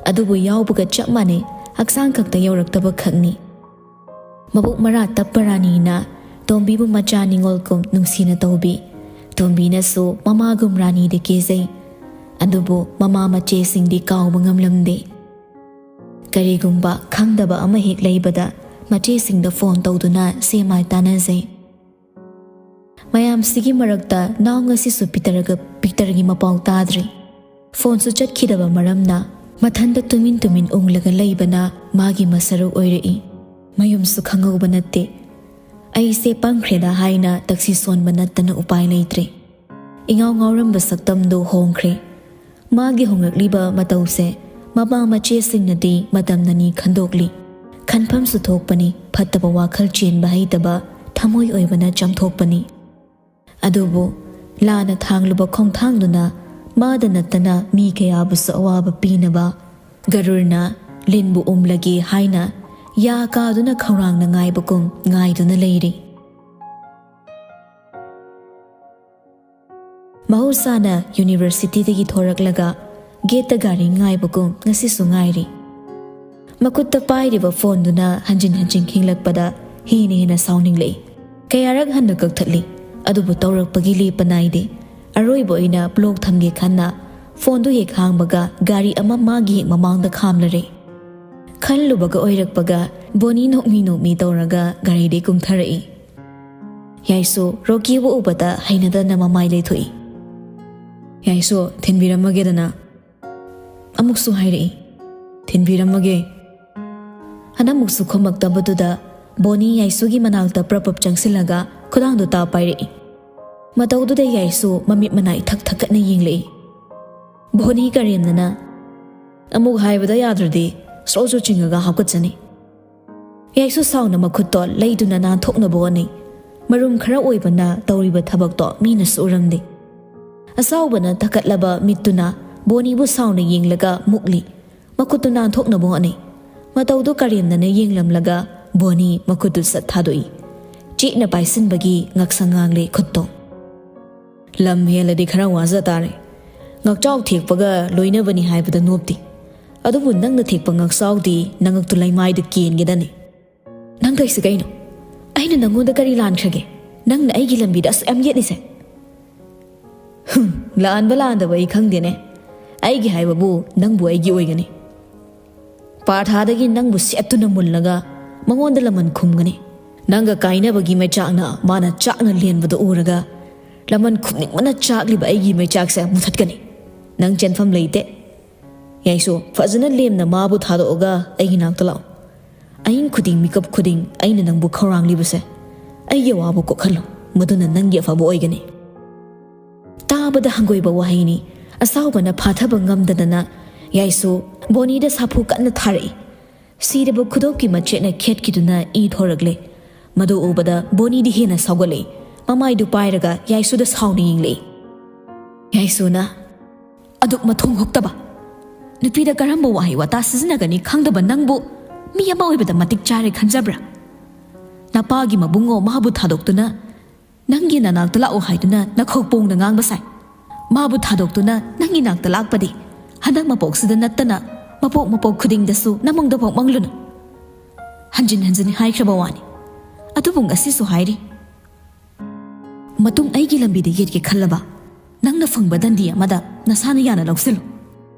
ꯑꯗꯨꯕꯨ ꯌꯥꯎꯕꯒ ꯆꯞ ꯃꯥꯟꯅꯩ, ꯍꯛꯆꯥꯡ ꯈꯛꯇ ꯌꯧꯔꯛꯇꯕ ꯈꯛꯅꯤ꯫ ꯃꯕꯨꯛ ꯃꯔꯥ ꯇꯞꯄ ꯔꯥꯅꯤꯅ ꯇꯣꯝꯕꯤꯕꯨ ꯃꯆꯥ ꯅꯤꯉꯣꯜꯒꯨꯝ ꯅꯨꯡꯁꯤꯅ ꯇꯧꯕꯤ꯫ ꯇꯣꯝꯕꯤꯅꯁꯨ ꯃꯃꯥꯒꯨꯝ ꯔꯥꯅꯤꯗ ꯀꯦꯖꯩ꯫ ꯑꯗꯨꯕꯨ ꯃꯃꯥ ꯃꯆꯦꯁꯤꯡꯗꯤ ꯀꯥꯎꯕ ꯉꯝꯂꯝꯗꯦ꯫ ꯀꯔꯤꯒꯨꯝꯕ ꯈꯪꯗꯕ ꯑꯃ ꯍꯦꯛ ꯂꯩꯕꯗ ꯃꯆꯦꯁꯤꯡꯗ ꯐꯣꯟ ꯇꯧꯗꯨꯅ ꯁꯦ ꯃꯥꯏ ꯇꯥꯟꯅꯖꯩ꯫ ꯃꯌꯥꯝꯁꯤꯒꯤ ꯃꯔꯛꯇ ꯅꯥꯎ ꯉꯁꯤꯁꯨ ꯄꯤꯇꯔꯒ, ꯄꯤꯇꯔꯒꯤ ꯃꯄꯥꯎ ꯇꯥꯗ꯭ꯔꯤ꯫ ꯐꯣꯟꯁꯨ ꯆꯠꯈꯤꯗꯕ ꯃꯔꯝꯅ ꯃꯊꯟꯇ ꯇꯨꯃꯤꯟ ꯇꯨꯃꯤꯟ ꯎꯪꯂꯒ ꯂꯩꯕꯅ ꯃꯥꯒꯤ ꯃꯁꯔꯨꯛ ꯑꯣꯏꯔꯛꯏ꯫ ꯃꯌꯨꯝꯁꯨ ꯈꯪꯍꯧꯕ ꯅꯠꯇꯦ꯫ ꯑꯩꯁꯦ ꯄꯪꯈ꯭ꯔꯦꯗ ꯍꯥꯏꯅ ꯇꯛꯁꯤ ꯁꯣꯟꯕ ꯅꯠꯇꯅ ꯎꯄꯥꯏ ꯂꯩꯇ꯭ꯔꯦ꯫ ꯏꯉꯥꯎ ꯉꯥꯎꯔꯝꯕ ꯁꯛꯇꯝꯗꯨ ꯍꯣꯡꯈ꯭ꯔꯦ꯫ ꯃꯥꯒꯤ ꯍꯣꯡꯂꯛꯂꯤꯕ ꯃꯇꯧꯁꯦ ꯃꯃꯥ ꯃꯆꯦꯁꯤꯡꯅꯗꯤ ꯃꯇꯝꯅꯅꯤ ꯈꯟꯗꯣꯛꯂꯤ꯫ ꯈꯟꯐꯝꯁꯨ ꯊꯣꯛꯄꯅꯤ, ꯐꯠꯇꯕ ꯋꯥꯈꯜ ꯆꯦꯟꯕ ꯍꯩꯇꯕ ꯊꯃꯣꯏ ꯑꯣꯏꯕꯅ ꯆꯥꯝꯊꯣꯛꯄꯅꯤ꯫ ꯑꯗꯨꯕꯨ ꯂꯥꯟꯅ ꯊꯥꯡꯂꯨꯕ ꯈꯣꯡꯊꯥꯡꯗꯨꯅ ꯃꯥꯗ ꯅꯠꯇꯅ ꯃꯤ ꯀꯌꯥꯕꯨꯁꯨ ꯑꯋꯥꯕ ꯄꯤꯅꯕ, ꯒꯔꯨꯔꯅ ꯂꯤꯟꯕꯨ ꯎꯝꯂꯒꯦ ꯍꯥꯏꯅ ꯌꯥ ꯀꯥꯗꯨꯅ ꯈꯧꯔꯥꯡꯅ ꯉꯥꯏꯕꯒꯨꯝ ꯉꯥꯏꯗꯨꯅ ꯂꯩꯔꯤ꯫ ꯃꯍꯧꯁꯥꯅ ꯌꯨꯅꯤꯚꯔꯁꯤꯇꯤꯗꯒꯤ ꯊꯣꯔꯛꯂꯒ ꯒꯦꯠꯇ ꯒꯥꯔꯤ ꯉꯥꯏꯕꯒꯨꯝ ꯉꯁꯤꯁꯨ ꯉꯥꯏꯔꯤ꯫ ꯃꯈꯨꯠꯇ ꯄꯥꯏꯔꯤꯕ ꯐꯣꯟꯗꯨꯅ ꯍꯟꯖꯤꯟ ꯍꯟꯖꯤꯟ ꯈꯤꯡꯂꯛꯄꯗ ꯍꯦꯟꯅ ꯍꯦꯟꯅ ꯁꯥꯎꯅꯤꯡꯂꯛꯏ꯫ ꯀꯌꯥꯔꯛ ꯍꯟꯅ ꯀꯛꯊꯠꯂꯤ꯫ ꯑꯗꯨꯕꯨ ꯇꯧꯔꯛꯄꯒꯤ ꯂꯦꯞꯄ ꯅꯥꯏꯗꯦ꯫ ꯑꯔꯣꯏꯕ ꯑꯣꯏꯅ ꯕ꯭ꯂꯣꯛ ꯊꯝꯒꯦ ꯈꯟꯅ ꯐꯣꯟꯗꯨ ꯍꯦꯛ ꯍꯥꯡꯕꯒ ꯒꯥꯔꯤ ꯑꯃ ꯃꯥꯒꯤ ꯍꯦꯛ ꯃꯃꯥꯡꯗ ꯈꯥꯝꯂꯔꯦ꯫ ꯈꯜꯂꯨꯕꯒ ꯑꯣꯏꯔꯛꯄꯒ ꯕꯣꯅꯤ ꯅꯣꯛꯃꯤ ꯅꯣꯛꯃꯤ ꯇꯧꯔꯒ ꯒꯥꯔꯤꯗꯒꯤ ꯀꯨꯝꯊꯔꯛꯏ꯫ ꯌꯥꯏꯁꯨ ꯔꯣꯀꯤꯕꯨ ꯎꯕꯗ ꯍꯩꯅꯗꯅ ꯃꯃꯥꯏ ꯂꯩꯊꯣꯛꯏ꯫ "ꯌꯥꯏꯁꯨ, ꯊꯤꯟꯕꯤꯔꯝꯃꯒꯦꯗꯅ?" ꯑꯃꯨꯛꯁꯨ ꯍꯥꯏꯔꯛꯏ, "ꯊꯤꯟꯕꯤꯔꯝꯃꯒꯦ?" ꯍꯟꯗꯛꯃꯨꯛꯁꯨ ꯈꯨꯝꯃꯛꯇꯕꯗꯨꯗ ꯕꯣꯅꯤ ꯌꯥꯏꯁꯨꯒꯤ ꯃꯅꯥꯛꯇ ꯄ꯭ꯔꯞ ꯄ꯭ꯔꯞ ꯆꯪꯁꯤꯜꯂꯒ ꯈꯨꯗꯥꯡꯗꯨ ꯇꯥ ꯄꯥꯏꯔꯛꯏ꯫ ꯃꯇꯧꯗꯨꯗ ꯌꯥꯏꯁꯨ ꯃꯃꯤꯠ ꯃꯅꯥ ꯏꯊꯛ ꯊꯛꯀꯠꯅ ꯌꯦꯡꯂꯛꯏ꯫ ꯕꯣꯅꯤ ꯀꯔꯦꯝꯅꯅ, "ꯑꯃꯨꯛ ꯍꯥꯏꯕꯗ ꯌꯥꯗ꯭ꯔꯗꯤ ꯁ꯭ꯔꯣ ꯁ꯭ꯔꯣ ꯆꯤꯡꯉꯒ ꯍꯥꯞꯀꯠꯆꯅꯤ꯫" ꯌꯥꯏꯁꯨ ꯁꯥꯎꯅ ꯃꯈꯨꯠꯇꯣ ꯂꯩꯗꯨꯅ ꯅꯥꯟꯊꯣꯛꯅꯕ ꯍꯣꯠꯅꯩ꯫ ꯃꯔꯨꯝ ꯈꯔ ꯑꯣꯏꯕꯅ ꯇꯧꯔꯤꯕ ꯊꯕꯛꯇꯣ ꯃꯤꯅꯁꯨ ꯎꯔꯝꯗꯦ꯫ ꯑꯁꯥꯎꯕꯅ ꯊꯛꯀꯠꯂꯕ ꯃꯤꯠꯇꯨꯅ ꯕꯣꯅꯤꯕꯨ ꯁꯥꯎꯅ ꯌꯦꯡꯂꯒ ꯃꯨꯛꯂꯤ꯫ ꯃꯈꯨꯠꯇꯨ ꯅꯥꯟꯊꯣꯛꯅꯕ ꯍꯣꯠꯅꯩ꯫ ꯃꯇꯧꯗꯨ ꯀꯔꯦꯝꯅꯅ ꯌꯦꯡꯂꯝꯂꯒ ꯕꯣꯅꯤ ꯃꯈꯨꯠꯇꯨ ꯁꯠ ꯊꯥꯗꯣꯛꯏ꯫ ꯆꯦꯠꯅ ꯄꯥꯏꯁꯤꯟꯕꯒꯤ ꯉꯛꯁꯪ ꯉꯥꯡꯂꯦ ꯈꯨꯠꯇꯣ꯫ "ꯂꯝ ꯍꯦꯜꯂꯗꯤ ꯈꯔ ꯋꯥꯖ ꯇꯥꯔꯦ꯫ ꯉꯛꯆꯥꯎ ꯊꯦꯛꯄꯒ ꯂꯣꯏꯅꯕꯅꯤ ꯍꯥꯏꯕꯗ ꯅꯣꯞꯇꯦ꯫ ꯑꯗꯨꯕꯨ ꯅꯪꯅ ꯊꯦꯛꯄ ꯉꯛꯆꯥꯎꯗꯤ ꯅꯉꯛꯇꯨ ꯂꯩꯃꯥꯏꯗ ꯀꯦꯟꯒꯗꯅꯤ꯫" "ꯅꯪ ꯇꯧꯏꯁꯤ ꯀꯩꯅꯣ? ꯑꯩꯅ ꯅꯪꯉꯣꯟꯗ ꯀꯔꯤ ꯂꯥꯟꯈ꯭ꯔꯒꯦ? ꯅꯪꯅ ꯑꯩꯒꯤ ꯂꯝꯕꯤꯗ ꯑꯁꯨꯛ ꯌꯥꯝ ꯌꯦꯠꯂꯤꯁꯦ?" "ꯍꯨꯝ, ꯂꯥꯟꯕ ꯂꯥꯟꯗꯕ ꯑꯩ ꯈꯪꯗꯦꯅꯦ꯫ ꯑꯩꯒꯤ ꯍꯥꯏꯕꯕꯨ ꯅꯪꯕꯨ ꯑꯩꯒꯤ ꯑꯣꯏꯒꯅꯤ꯫ ꯄꯥꯔꯊꯥꯗꯒꯤ ꯅꯪꯕꯨ ꯁꯦꯠꯇꯨꯅ ꯃꯨꯜꯂꯒ ꯃꯉꯣꯟꯗ ꯂꯃꯟ ꯈꯨꯝꯒꯅꯤ꯫ ꯅꯪꯒ ꯀꯥꯏꯅꯕꯒꯤ ꯃꯩꯆꯥꯛꯅ ꯃꯥꯅ ꯆꯥꯛꯅ ꯂꯦꯟꯕꯗꯨ ꯎꯔꯒ ꯂꯃꯟ ꯈꯨꯝꯅꯤꯡꯕꯅ ꯆꯥꯛꯂꯤꯕ ꯑꯩꯒꯤ ꯃꯩꯆꯥꯛꯁꯦ ꯃꯨꯊꯠꯀꯅꯤ꯫ ꯅꯪ ꯆꯦꯟꯐꯝ ꯂꯩꯇꯦ꯫ ꯌꯥꯏꯁꯨ, ꯐꯖꯅ ꯂꯦꯝꯅ ꯃꯥꯕꯨ ꯊꯥꯗꯣꯛꯑꯒ ꯑꯩꯒꯤ ꯅꯥꯛꯇ ꯂꯥꯛꯑꯣ꯫ ꯑꯍꯤꯡ ꯈꯨꯗꯤꯡ, ꯃꯤꯀꯞ ꯈꯨꯗꯤꯡ ꯑꯩꯅ ꯅꯪꯕꯨ ꯈꯧꯔꯥꯡꯂꯤꯕꯁꯦ ꯑꯩꯒꯤ ꯑꯋꯥꯕ ꯀꯣꯛꯍꯜꯂꯣ꯫ ꯃꯗꯨꯅ ꯅꯪꯒꯤ ꯑꯐꯕ ꯑꯣꯏꯒꯅꯤ꯫" ꯇꯥꯕꯗ ꯍꯪꯒꯣꯏꯕ ꯋꯥꯍꯩꯅꯤ꯫ ꯑꯁꯥꯎꯕꯅ ꯐꯥꯊꯕ ꯉꯝꯗꯗꯅ ꯌꯥꯏꯁꯨ ꯕꯣꯅꯤꯗ ꯁꯥꯐꯨ ꯀꯟꯅ ꯊꯥꯔꯛꯏ꯫ ꯁꯤꯔꯕ ꯈꯨꯗꯣꯞꯀꯤ ꯃꯆꯦꯠꯅ ꯈꯦꯠꯈꯤꯗꯨꯅ ꯏ ꯊꯣꯔꯛꯂꯦ꯫ ꯃꯗꯨ ꯎꯕꯗ ꯕꯣꯅꯤꯗꯤ ꯍꯦꯟꯅ ꯁꯥꯎꯒꯠꯂꯛꯏ꯫ ꯃꯃꯥꯏꯗꯨ ꯄꯥꯏꯔꯒ ꯌꯥꯏꯁꯨꯗ ꯁꯥꯎꯅ ꯌꯦꯡꯂꯛꯏ꯫ ꯌꯥꯏꯁꯨꯅ, "ꯑꯗꯨꯛ ꯃꯊꯣꯡ ꯍꯨꯛꯇꯕ ꯅꯨꯄꯤꯗ ꯀꯔꯝꯕ ꯋꯥꯍꯩ ꯋꯥꯇꯥ ꯁꯤꯖꯤꯟꯅꯒꯅꯤ ꯈꯪꯗꯕ ꯅꯪꯕꯨ ꯃꯤ ꯑꯃ ꯑꯣꯏꯕꯗ ꯃꯇꯤꯛ ꯆꯥꯔꯦ ꯈꯟꯖꯕ꯭ꯔꯥ? ꯅꯄꯥꯒꯤ ꯃꯕꯨꯡꯉꯣ ꯃꯥꯕꯨ ꯊꯥꯗꯣꯛꯇꯨꯅ ꯅꯪꯒꯤ ꯅꯅꯥꯛꯇ ꯂꯥꯛꯎ ꯍꯥꯏꯗꯨꯅ ꯅꯈꯣꯛ ꯄꯣꯡꯅ ꯉꯥꯡꯕ ꯁꯥꯏ꯫ ꯃꯥꯕꯨ ꯊꯥꯗꯣꯛꯇꯨꯅ ꯅꯪꯒꯤ ꯅꯥꯛꯇ ꯂꯥꯛꯄꯗꯤ ꯍꯟꯗꯛ ꯃꯄꯣꯛꯁꯤꯗ ꯅꯠꯇꯅ ꯃꯄꯣꯛ ꯃꯄꯣꯛ ꯈꯨꯗꯤꯡꯗꯁꯨ ꯅꯃꯪꯗ ꯐꯥꯎ ꯃꯪꯂꯨꯅꯨ꯫" ꯍꯟꯖꯤꯟ ꯍꯟꯖꯤꯟ ꯍꯥꯏꯈ꯭ꯔꯕ ꯋꯥꯅꯤ꯫ ꯑꯗꯨꯕꯨ ꯉꯁꯤꯁꯨ ꯍꯥꯏꯔꯤ꯫ "ꯃꯇꯨꯡ ꯑꯩꯒꯤ ꯂꯝꯕꯤꯗ ꯌꯦꯠꯀꯦ ꯈꯜꯂꯕ? ꯅꯪꯅ ꯐꯪꯕ ꯗꯟꯗꯤ ꯑꯃꯗ ꯅꯁꯥꯅ ꯌꯥꯅ ꯂꯧꯁꯤꯜꯂꯨ"꯫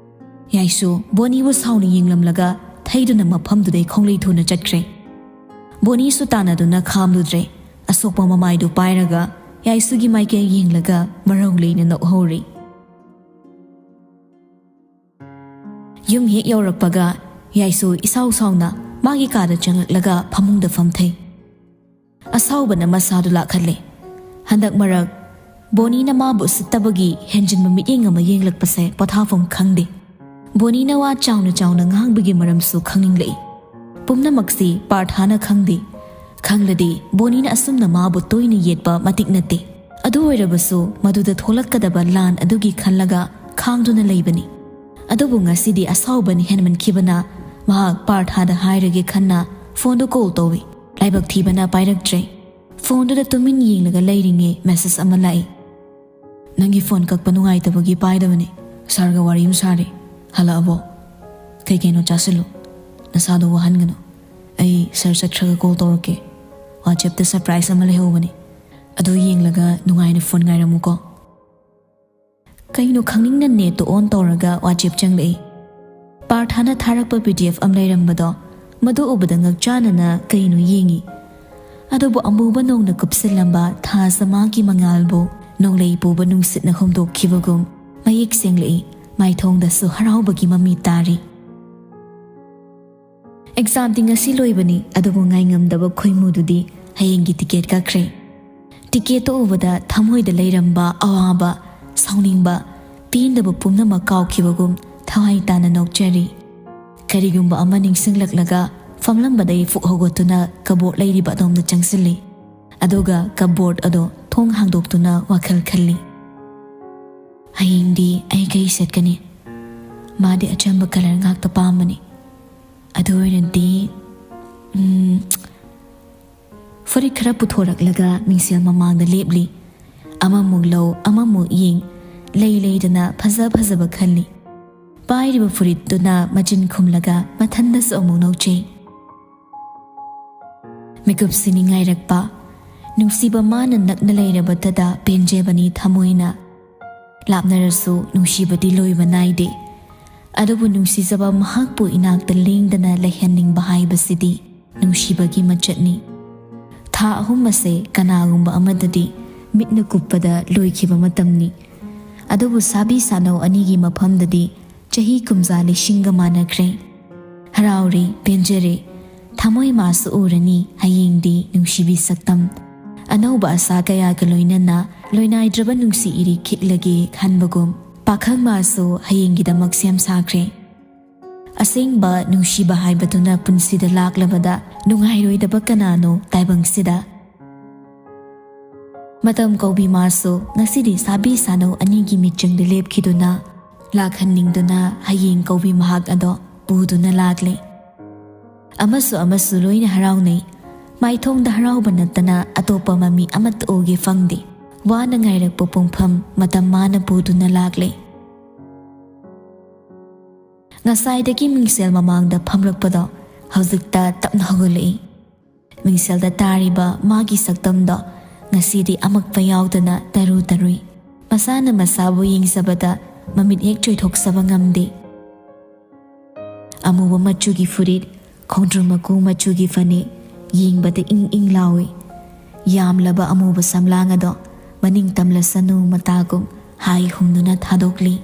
ꯌꯥꯏꯁꯨ ꯕꯣꯅꯤꯕꯨ ꯁꯥꯎꯅ ꯌꯦꯡꯂꯝꯂꯒ ꯊꯩꯗꯨꯅ ꯃꯐꯝꯗꯨꯗꯩ ꯈꯣꯡꯂꯩ ꯊꯨꯅ ꯆꯠꯈ꯭ꯔꯦ꯫ ꯕꯣꯅꯤꯁꯨ ꯇꯥꯟꯅꯗꯨꯅ ꯈꯥꯝꯂꯨꯗ꯭ꯔꯦ꯫ ꯑꯁꯣꯛꯄ ꯃꯃꯥꯏꯗꯨ ꯄꯥꯏꯔꯒ ꯌꯥꯏꯁꯨꯒꯤ ꯃꯥꯏꯀꯩ ꯌꯦꯡꯂꯒ ꯃꯔꯧ ꯂꯩꯅ ꯅꯣꯛꯍꯧꯔꯤ꯫ ꯌꯨꯝ ꯍꯦꯛ ꯌꯧꯔꯛꯄꯒ ꯌꯥꯏꯁꯨ ꯏꯁꯥꯎ ꯁꯥꯎꯅ ꯃꯥꯒꯤ ꯀꯥꯗ ꯆꯪꯂꯛꯂꯒ ꯐꯃꯨꯡꯗ ꯐꯝꯊꯩ꯫ ꯑꯁꯥꯎꯕꯅ ꯃꯁꯥꯗꯨ ꯂꯥꯛꯍꯜꯂꯦ꯫ ꯍꯟꯗꯛ ꯃꯔꯛ ꯕꯣꯅꯤꯅ ꯃꯥꯕꯨ ꯎꯁꯤꯠꯇꯕꯒꯤ ꯍꯦꯟꯖꯤꯟꯕ ꯃꯤꯠꯌꯦꯡ ꯑꯃ ꯌꯦꯡꯂꯛꯄꯁꯦ ꯄꯣꯊꯥꯐꯝ ꯈꯪꯗꯦ꯫ ꯕꯣꯅꯤꯅ ꯋꯥ ꯆꯥꯎꯅ ꯆꯥꯎꯅ ꯉꯥꯡꯕꯒꯤ ꯃꯔꯝꯁꯨ ꯈꯪꯅꯤꯡꯂꯛꯏ꯫ ꯄꯨꯝꯅꯃꯛꯁꯤ ꯄꯥꯔꯊꯥꯅ ꯈꯪꯗꯦ꯫ ꯈꯪꯂꯗꯤ ꯕꯣꯅꯤꯅ ꯑꯁꯨꯝꯅ ꯃꯥꯕꯨ ꯇꯣꯏꯅ ꯌꯦꯠꯄ ꯃꯇꯤꯛ ꯅꯠꯇꯦ꯫ ꯑꯗꯨ ꯑꯣꯏꯔꯕꯁꯨ ꯃꯗꯨꯗ ꯊꯣꯛꯂꯛꯀꯗꯕ ꯂꯥꯟ ꯑꯗꯨꯒꯤ ꯈꯜꯂꯒ ꯈꯥꯡꯗꯨꯅ ꯂꯩꯕꯅꯤ꯫ ꯑꯗꯨꯕꯨ ꯉꯁꯤꯗꯤ ꯑꯁꯥꯎꯕꯅ ꯍꯦꯟꯃꯟꯈꯤꯕꯅ ꯃꯍꯥꯛ ꯄꯥꯔꯊꯥꯗ ꯍꯥꯏꯔꯒꯦ ꯈꯟꯅ ꯐꯣꯟꯗꯨ ꯀꯣꯜ ꯇꯧꯏ꯫ ꯂꯥꯏꯕꯛ ꯊꯤꯕꯅ ꯄꯥꯏꯔꯛꯇ꯭ꯔꯦ꯫ ꯐꯣꯟꯗꯨꯗ ꯇꯨꯃꯤꯟ ꯌꯦꯡꯂꯒ ꯂꯩꯔꯤꯉꯩ ꯃꯦꯁꯦꯖ ꯑꯃ ꯂꯥꯛꯏ꯫ "ꯅꯪꯒꯤ ꯐꯣꯟ ꯀꯛꯄ ꯅꯨꯡꯉꯥꯏꯇꯕꯒꯤ ꯄꯥꯏꯗꯕꯅꯤ꯫ ꯁꯥꯔꯒ ꯋꯥꯔꯤ ꯑꯃ ꯁꯥꯔꯤ꯫ ꯍꯜꯂꯛꯑꯕꯣ? ꯀꯩ ꯀꯩꯅꯣ ꯆꯥꯁꯤꯜꯂꯨ꯫ ꯅꯁꯥꯗꯣ ꯋꯥꯍꯟꯒꯅꯨ꯫ ꯑꯩ ꯁꯥꯔ ꯆꯠꯈ꯭ꯔꯒ ꯀꯣꯜ ꯇꯧꯔꯛꯀꯦ꯫ ꯋꯥꯆꯦꯞꯇ ꯁꯔꯄ꯭ꯔꯥꯏꯖ ꯑꯃ ꯂꯩꯍꯧꯕꯅꯤ꯫ ꯑꯗꯨ ꯌꯦꯡꯂꯒ ꯅꯨꯡꯉꯥꯏꯅ ꯐꯣꯟ ꯉꯥꯏꯔꯝꯃꯨꯀꯣ"꯫ ꯀꯩꯅꯣ ꯈꯪꯅꯤꯡꯅ ꯅꯦꯠꯇꯨ ꯑꯣꯟ ꯇꯧꯔꯒ ꯋꯥꯆꯦꯞ ꯆꯪꯂꯛꯏ꯫ ꯄꯥꯔꯊꯥꯅ ꯊꯥꯔꯛꯄ ꯄꯤ ꯗꯤ ꯑꯦꯐ ꯑꯃ ꯂꯩꯔꯝꯕꯗꯣ, ꯃꯗꯨ ꯎꯕꯗ ꯉꯛꯆꯥꯅꯅ ꯀꯩꯅꯣ ꯌꯦꯡꯉꯤ꯫ ꯑꯗꯨꯕꯨ ꯑꯃꯨꯕ ꯅꯣꯡꯅ ꯀꯨꯞꯁꯤꯜꯂꯝꯕ ꯊꯥꯖ ꯃꯥꯒꯤ ꯃꯉꯥꯜꯕꯨ ꯅꯣꯡꯂꯩ ꯄꯨꯕ ꯅꯨꯡꯁꯤꯠꯅ ꯍꯨꯝꯗꯣꯛꯈꯤꯕꯒꯨꯝ ꯃꯌꯦꯛ ꯁꯦꯡꯂꯛꯏ꯫ ꯃꯥꯏꯊꯣꯡꯗꯁꯨ ꯍꯔꯥꯎꯕꯒꯤ ꯃꯃꯤ ꯇꯥꯔꯤ꯫ ꯑꯦꯛꯖꯥꯝꯗꯤ ꯉꯁꯤ ꯂꯣꯏꯕꯅꯤ, ꯑꯗꯨꯕꯨ ꯉꯥꯏꯉꯝꯗꯕ ꯈꯣꯏꯃꯨꯗꯨꯗꯤ ꯍꯌꯦꯡꯒꯤ ꯇꯤꯀꯦꯠ ꯀꯛꯈ꯭ꯔꯦ꯫ ꯇꯤꯀꯦꯠꯇꯨ ꯎꯕꯗ ꯊꯃꯣꯏꯗ ꯂꯩꯔꯝꯕ ꯑꯋꯥꯕ, ꯁꯥꯎꯅꯤꯡꯕ, ꯄꯦꯟꯗꯕ ꯄꯨꯝꯅꯃꯛ ꯀꯥꯎꯈꯤꯕꯒꯨꯝ ꯊꯋꯥꯏ ꯇꯥꯅ ꯅꯣꯛꯆꯔꯤ꯫ ꯀꯔꯤꯒꯨꯝꯕ ꯑꯃ ꯅꯤꯡꯁꯤꯡꯂꯛꯂꯒ ꯐꯝꯂꯝꯕꯗꯩ ꯐꯨꯛ ꯍꯧꯒꯠꯇꯨꯅ ꯀꯕꯣꯔꯗ ꯂꯩꯔꯤꯕ ꯑꯗꯣꯝꯗ ꯆꯪꯁꯤꯜꯂꯤ꯫ ꯑꯗꯨꯒ ꯀꯕꯣꯔꯗ ꯑꯗꯣ ꯊꯣꯡ ꯍꯥꯡꯗꯣꯛꯇꯨꯅ ꯋꯥꯈꯜ ꯈꯜꯂꯤ꯫ "ꯍꯌꯦꯡꯗꯤ ꯑꯩ ꯀꯩ ꯁꯦꯠꯀꯅꯤ? ꯃꯥꯗꯤ ꯑꯆꯝꯕ ꯀꯂꯔ ꯉꯥꯛꯇ ꯄꯥꯝꯕꯅꯤ꯫ ꯑꯗꯨ ꯑꯣꯏꯔꯗꯤ, ꯎꯝ," ꯐꯨꯔꯤꯠ ꯈꯔ ꯄꯨꯊꯣꯔꯛꯂꯒ ꯃꯤꯡꯁꯦꯜ ꯃꯃꯥꯡꯗ ꯂꯦꯞꯂꯤ꯫ ꯑꯃꯃꯨꯛ ꯂꯧ, ꯑꯃꯃꯨꯛ ꯌꯦꯡ, ꯂꯩ ꯂꯩꯗꯅ ꯐꯖ ꯐꯖꯕ ꯈꯜꯂꯤ꯫ ꯄꯥꯏꯔꯤꯕ ꯐꯨꯔꯤꯠꯇꯨꯅ ꯃꯆꯤꯟ ꯈꯨꯝꯂꯒ ꯃꯊꯟꯗꯁꯨ ꯑꯃꯨꯛ ꯅꯣꯛꯆꯩ꯫ ꯃꯤꯀꯨꯞꯁꯤ ꯅꯤꯡꯉꯥꯏꯔꯛꯄ, ꯅꯨꯡꯁꯤꯕ ꯃꯥꯅ ꯅꯛꯅ ꯂꯩꯔꯕꯇꯗ ꯄꯦꯟꯖꯕꯅꯤ ꯊꯃꯣꯏꯅ꯫ ꯂꯥꯞꯅꯔꯁꯨ ꯅꯨꯡꯁꯤꯕꯗꯤ ꯂꯣꯏꯕ ꯅꯥꯏꯗꯦ꯫ ꯑꯗꯨꯕꯨ ꯅꯨꯡꯁꯤꯖꯕ ꯃꯍꯥꯛꯄꯨ ꯏꯅꯥꯛꯇ ꯂꯦꯡꯗꯅ ꯂꯩꯍꯟꯅꯤꯡꯕ ꯍꯥꯏꯕꯁꯤꯗꯤ ꯅꯨꯡꯁꯤꯕꯒꯤ ꯃꯆꯠꯅꯤ꯫ ꯊꯥ ꯑꯍꯨꯝ ꯑꯁꯦ ꯀꯅꯥꯒꯨꯝꯕ ꯑꯃꯗꯗꯤ ꯃꯤꯠꯅ ꯀꯨꯞꯄꯗ ꯂꯣꯏꯈꯤꯕ ꯃꯇꯝꯅꯤ꯫ ꯑꯗꯨꯕꯨ ꯁꯥꯕꯤ ꯁꯥꯅꯧ ꯑꯅꯤꯒꯤ ꯃꯐꯝꯗꯗꯤ ꯆꯍꯤ ꯀꯨꯝꯖꯥ ꯂꯤꯁꯤꯡꯒ ꯃꯥꯟꯅꯈ꯭ꯔꯦ꯫ ꯍꯔꯥꯎꯔꯦ, ꯄꯦꯟꯖꯔꯦ, ꯊꯃꯣꯏ ꯃꯥꯁꯨ ꯎꯔꯅꯤ ꯍꯌꯦꯡꯗꯤ ꯅꯨꯡꯁꯤꯕꯤ ꯁꯛꯇꯝ꯫ ꯑꯅꯧꯕ ꯑꯁꯥ ꯀꯌꯥꯒ ꯂꯣꯏꯅꯅ ꯂꯣꯏꯅꯥꯏꯗ꯭ꯔꯕ ꯅꯨꯡꯁꯤ ꯏꯔꯤ ꯈꯤꯛꯂꯒꯦ ꯈꯟꯕꯒꯨꯝ ꯄꯥꯈꯪ ꯃꯥꯁꯨ ꯍꯌꯦꯡꯒꯤꯗꯃꯛ ꯁꯦꯝ ꯁꯥꯈ꯭ꯔꯦ꯫ ꯑꯁꯦꯡꯕ ꯅꯨꯡꯁꯤꯕ ꯍꯥꯏꯕꯗꯨꯅ ꯄꯨꯟꯁꯤꯗ ꯂꯥꯛꯂꯕꯗ ꯅꯨꯡꯉꯥꯏꯔꯣꯏꯗꯕ ꯀꯅꯥꯅꯣ ꯇꯥꯏꯕꯪꯁꯤꯗ? ꯃꯇꯝ ꯀꯧꯕꯤ ꯃꯥꯁꯨ ꯉꯁꯤꯗꯤ ꯁꯥꯕꯤ ꯁꯥꯅꯧ ꯑꯅꯤꯒꯤ ꯃꯤꯠꯆꯪꯗ ꯂꯦꯞꯈꯤꯗꯨꯅ, ꯂꯥꯛꯍꯟꯅꯤꯡꯗꯨꯅ ꯍꯌꯦꯡ ꯀꯧꯕꯤ ꯃꯍꯥꯛ ꯑꯗꯣ ꯄꯨꯗꯨꯅ ꯂꯥꯛꯂꯦ꯫ ꯑꯃꯁꯨ ꯑꯃꯁꯨ ꯂꯣꯏꯅ ꯍꯔꯥꯎꯅꯩ꯫ ꯃꯥꯏꯊꯣꯡꯗ ꯍꯔꯥꯎꯕ ꯅꯠꯇꯅ ꯑꯇꯣꯞꯄ ꯃꯃꯤ ꯑꯃꯠꯇ ꯎꯒꯦ ꯐꯪꯗꯦ꯫ ꯋꯥꯅ ꯉꯥꯏꯔꯛꯄ ꯄꯨꯡꯐꯝ ꯃꯇꯝ ꯃꯥꯅ ꯄꯨꯗꯨꯅ ꯂꯥꯛꯂꯦ꯫ ꯉꯁꯥꯏꯗꯒꯤ ꯃꯤꯡꯁꯦꯜ ꯃꯃꯥꯡꯗ ꯐꯝꯂꯛꯄꯗꯣ ꯍꯧꯖꯤꯛꯇ ꯇꯞꯅ ꯍꯧꯒꯠꯂꯛꯏ꯫ ꯃꯤꯡꯁꯦꯜꯗ ꯇꯥꯔꯤꯕ ꯃꯥꯒꯤ ꯁꯛꯇꯝꯗꯣ ꯉꯁꯤꯗꯤ ꯑꯃꯛꯄ ꯌꯥꯎꯗꯅ ꯇꯔꯨ ꯇꯔꯨꯏ꯫ ꯃꯁꯥꯅ ꯃꯁꯥꯕꯨ ꯌꯦꯡꯖꯕꯗ ꯃꯃꯤꯠ ꯍꯦꯛ ꯆꯣꯏꯊꯣꯛꯆꯕ ꯉꯝꯗꯦ꯫ ꯑꯃꯨꯕ ꯃꯆꯨꯒꯤ ꯐꯨꯔꯤꯠ, ꯈꯣꯡꯗ꯭ꯔꯨꯝ ꯃꯀꯨ ꯃꯆꯨꯒꯤ ꯐꯅꯦꯛ, ꯌꯦꯡꯕꯗ ꯏꯪ ꯏꯪ ꯂꯥꯎꯏ꯫ ꯌꯥꯝꯂꯕ ꯑꯃꯨꯕ ꯁꯝꯂꯥꯡ ꯑꯗꯣ ꯃꯅꯤꯡ ꯇꯝꯂꯁꯅꯨ ꯃꯇꯥꯒꯨꯝ ꯍꯥꯏ ꯍꯨꯝꯗꯨꯅ ꯊꯥꯗꯣꯛꯂꯤ꯫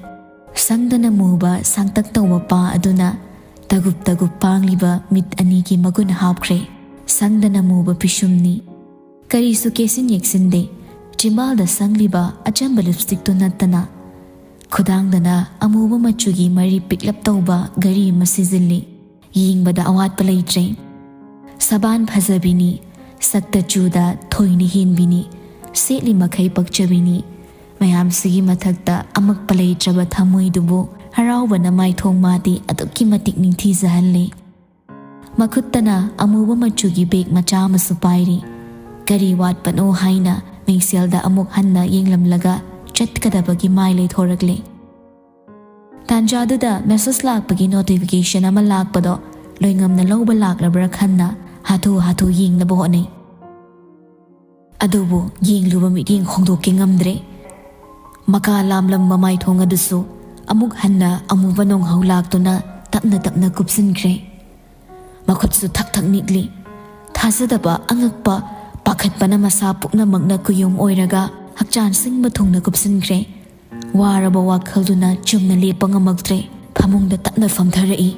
ꯁꯪꯗꯅ ꯃꯨꯕ ꯁꯥꯡꯇꯛ ꯇꯧꯕ ꯄꯥ ꯑꯗꯨꯅ ꯇꯒꯨꯞ ꯇꯒꯨꯞ ꯄꯥꯡꯂꯤꯕ ꯃꯤꯠ ꯑꯅꯤꯒꯤ ꯃꯒꯨꯟ ꯍꯥꯞꯈ꯭ꯔꯦ꯫ ꯁꯪꯗꯅ ꯃꯨꯕ ꯄꯤꯁꯨꯝꯅꯤ꯫ ꯀꯔꯤꯁꯨ ꯀꯦꯁꯤꯟ ꯌꯦꯛꯁꯤꯟꯗꯦ꯫ ꯆꯤꯝꯕꯥꯜꯗ ꯁꯪꯂꯤꯕ ꯑꯆꯝꯕ ꯂꯤꯞꯁꯇꯤꯛꯇꯨ ꯅꯠꯇꯅ꯫ ꯈꯨꯗꯥꯡꯗꯅ ꯑꯃꯨꯕ ꯃꯆꯨꯒꯤ ꯃꯔꯤ ꯄꯤꯛꯂꯞ ꯇꯧꯕ ꯘꯔꯤ ꯑꯃ ꯁꯤꯖꯤꯜꯂꯤ꯫ ꯌꯦꯡꯕꯗ ꯑꯋꯥꯠꯄ ꯂꯩꯇ꯭ꯔꯦ꯫ ꯁꯕꯥꯟ ꯐꯖꯕꯤꯅꯤ, ꯁꯛꯇ ꯆꯨꯗ ꯊꯣꯏꯅ ꯍꯦꯟꯕꯤꯅꯤ, ꯁꯦꯠꯂꯤ ꯃꯈꯩ ꯄꯛꯆꯕꯤꯅꯤ꯫ ꯃꯌꯥꯝꯁꯤꯒꯤ ꯃꯊꯛꯇ ꯑꯃꯛꯄ ꯂꯩꯇ꯭ꯔꯕ ꯊꯃꯣꯏꯗꯨꯕꯨ ꯍꯔꯥꯎꯕꯅ ꯃꯥꯏꯊꯣꯡ ꯃꯥꯗꯤ ꯑꯗꯨꯛꯀꯤ ꯃꯇꯤꯛ ꯅꯤꯡꯊꯤꯖꯍꯜꯂꯤ꯫ ꯃꯈꯨꯠꯇꯅ ꯑꯃꯨꯕ ꯃꯆꯨꯒꯤ ꯕꯦꯒ ꯃꯆꯥ ꯑꯃꯁꯨ ꯄꯥꯏꯔꯤ꯫ ꯀꯔꯤ ꯋꯥꯠꯄꯅꯣ ꯍꯥꯏꯅ ꯃꯤꯡꯁꯦꯜꯗ ꯑꯃꯨꯛ ꯍꯟꯅ ꯌꯦꯡꯂꯝꯂꯒ ꯆꯠꯀꯗꯕꯒꯤ ꯃꯥꯏ ꯂꯩꯊꯣꯔꯛꯂꯦ꯫ ꯇꯥꯟꯖꯥꯗꯨꯗ ꯃꯦꯁꯦꯖ ꯂꯥꯛꯄꯒꯤ ꯅꯣꯇꯤꯐꯤꯀꯦꯁꯟ ꯑꯃ ꯂꯥꯛꯄꯗꯣ ꯂꯣꯏꯉꯝꯅ ꯂꯧꯕ ꯂꯥꯛꯂꯕ꯭ꯔꯥ ꯈꯟꯅ ꯍꯥꯊꯨ ꯍꯥꯊꯨ ꯌꯦꯡꯅꯕ ꯍꯣꯠꯅꯩ꯫ ꯑꯗꯨꯕꯨ ꯌꯦꯡꯂꯨꯕ ꯃꯤꯠꯌꯦꯡ ꯍꯣꯡꯗꯣꯛꯀꯦ ꯉꯝꯗ꯭ꯔꯦ꯫ ꯃꯀꯥ ꯂꯥꯝꯂꯝꯕ ꯃꯥꯏꯊꯣꯡ ꯑꯗꯨꯁꯨ ꯑꯃꯨꯛ ꯍꯟꯅ ꯑꯃꯨꯕ ꯅꯣꯡꯍꯧ ꯂꯥꯛꯇꯨꯅ ꯇꯞꯅ ꯇꯞꯅ ꯀꯨꯞꯁꯤꯟꯈ꯭ꯔꯦ꯫ ꯃꯈꯨꯠꯁꯨ ꯊꯛ ꯊꯛ ꯅꯤꯛꯂꯤ꯫ ꯊꯥꯖꯗꯕ, ꯑꯉꯛꯄ, ꯄꯥꯈꯠꯄꯅ ꯃꯁꯥ ꯄꯨꯝꯅꯃꯛꯅ ꯀꯨꯌꯣꯝ ꯑꯣꯏꯔꯒ ꯍꯛꯆꯥꯡ ꯁꯤꯡꯕ ꯊꯨꯡꯅ ꯀꯨꯞꯁꯤꯟꯈ꯭ꯔꯦ꯫ ꯋꯥꯔꯕ ꯋꯥꯈꯜꯗꯨꯅ ꯆꯨꯝꯅ ꯂꯦꯞꯄ ꯉꯝꯃꯛꯇ꯭ꯔꯦ꯫ ꯐꯃꯨꯡꯗ ꯇꯞꯅ ꯐꯝꯊꯔꯛꯏ꯫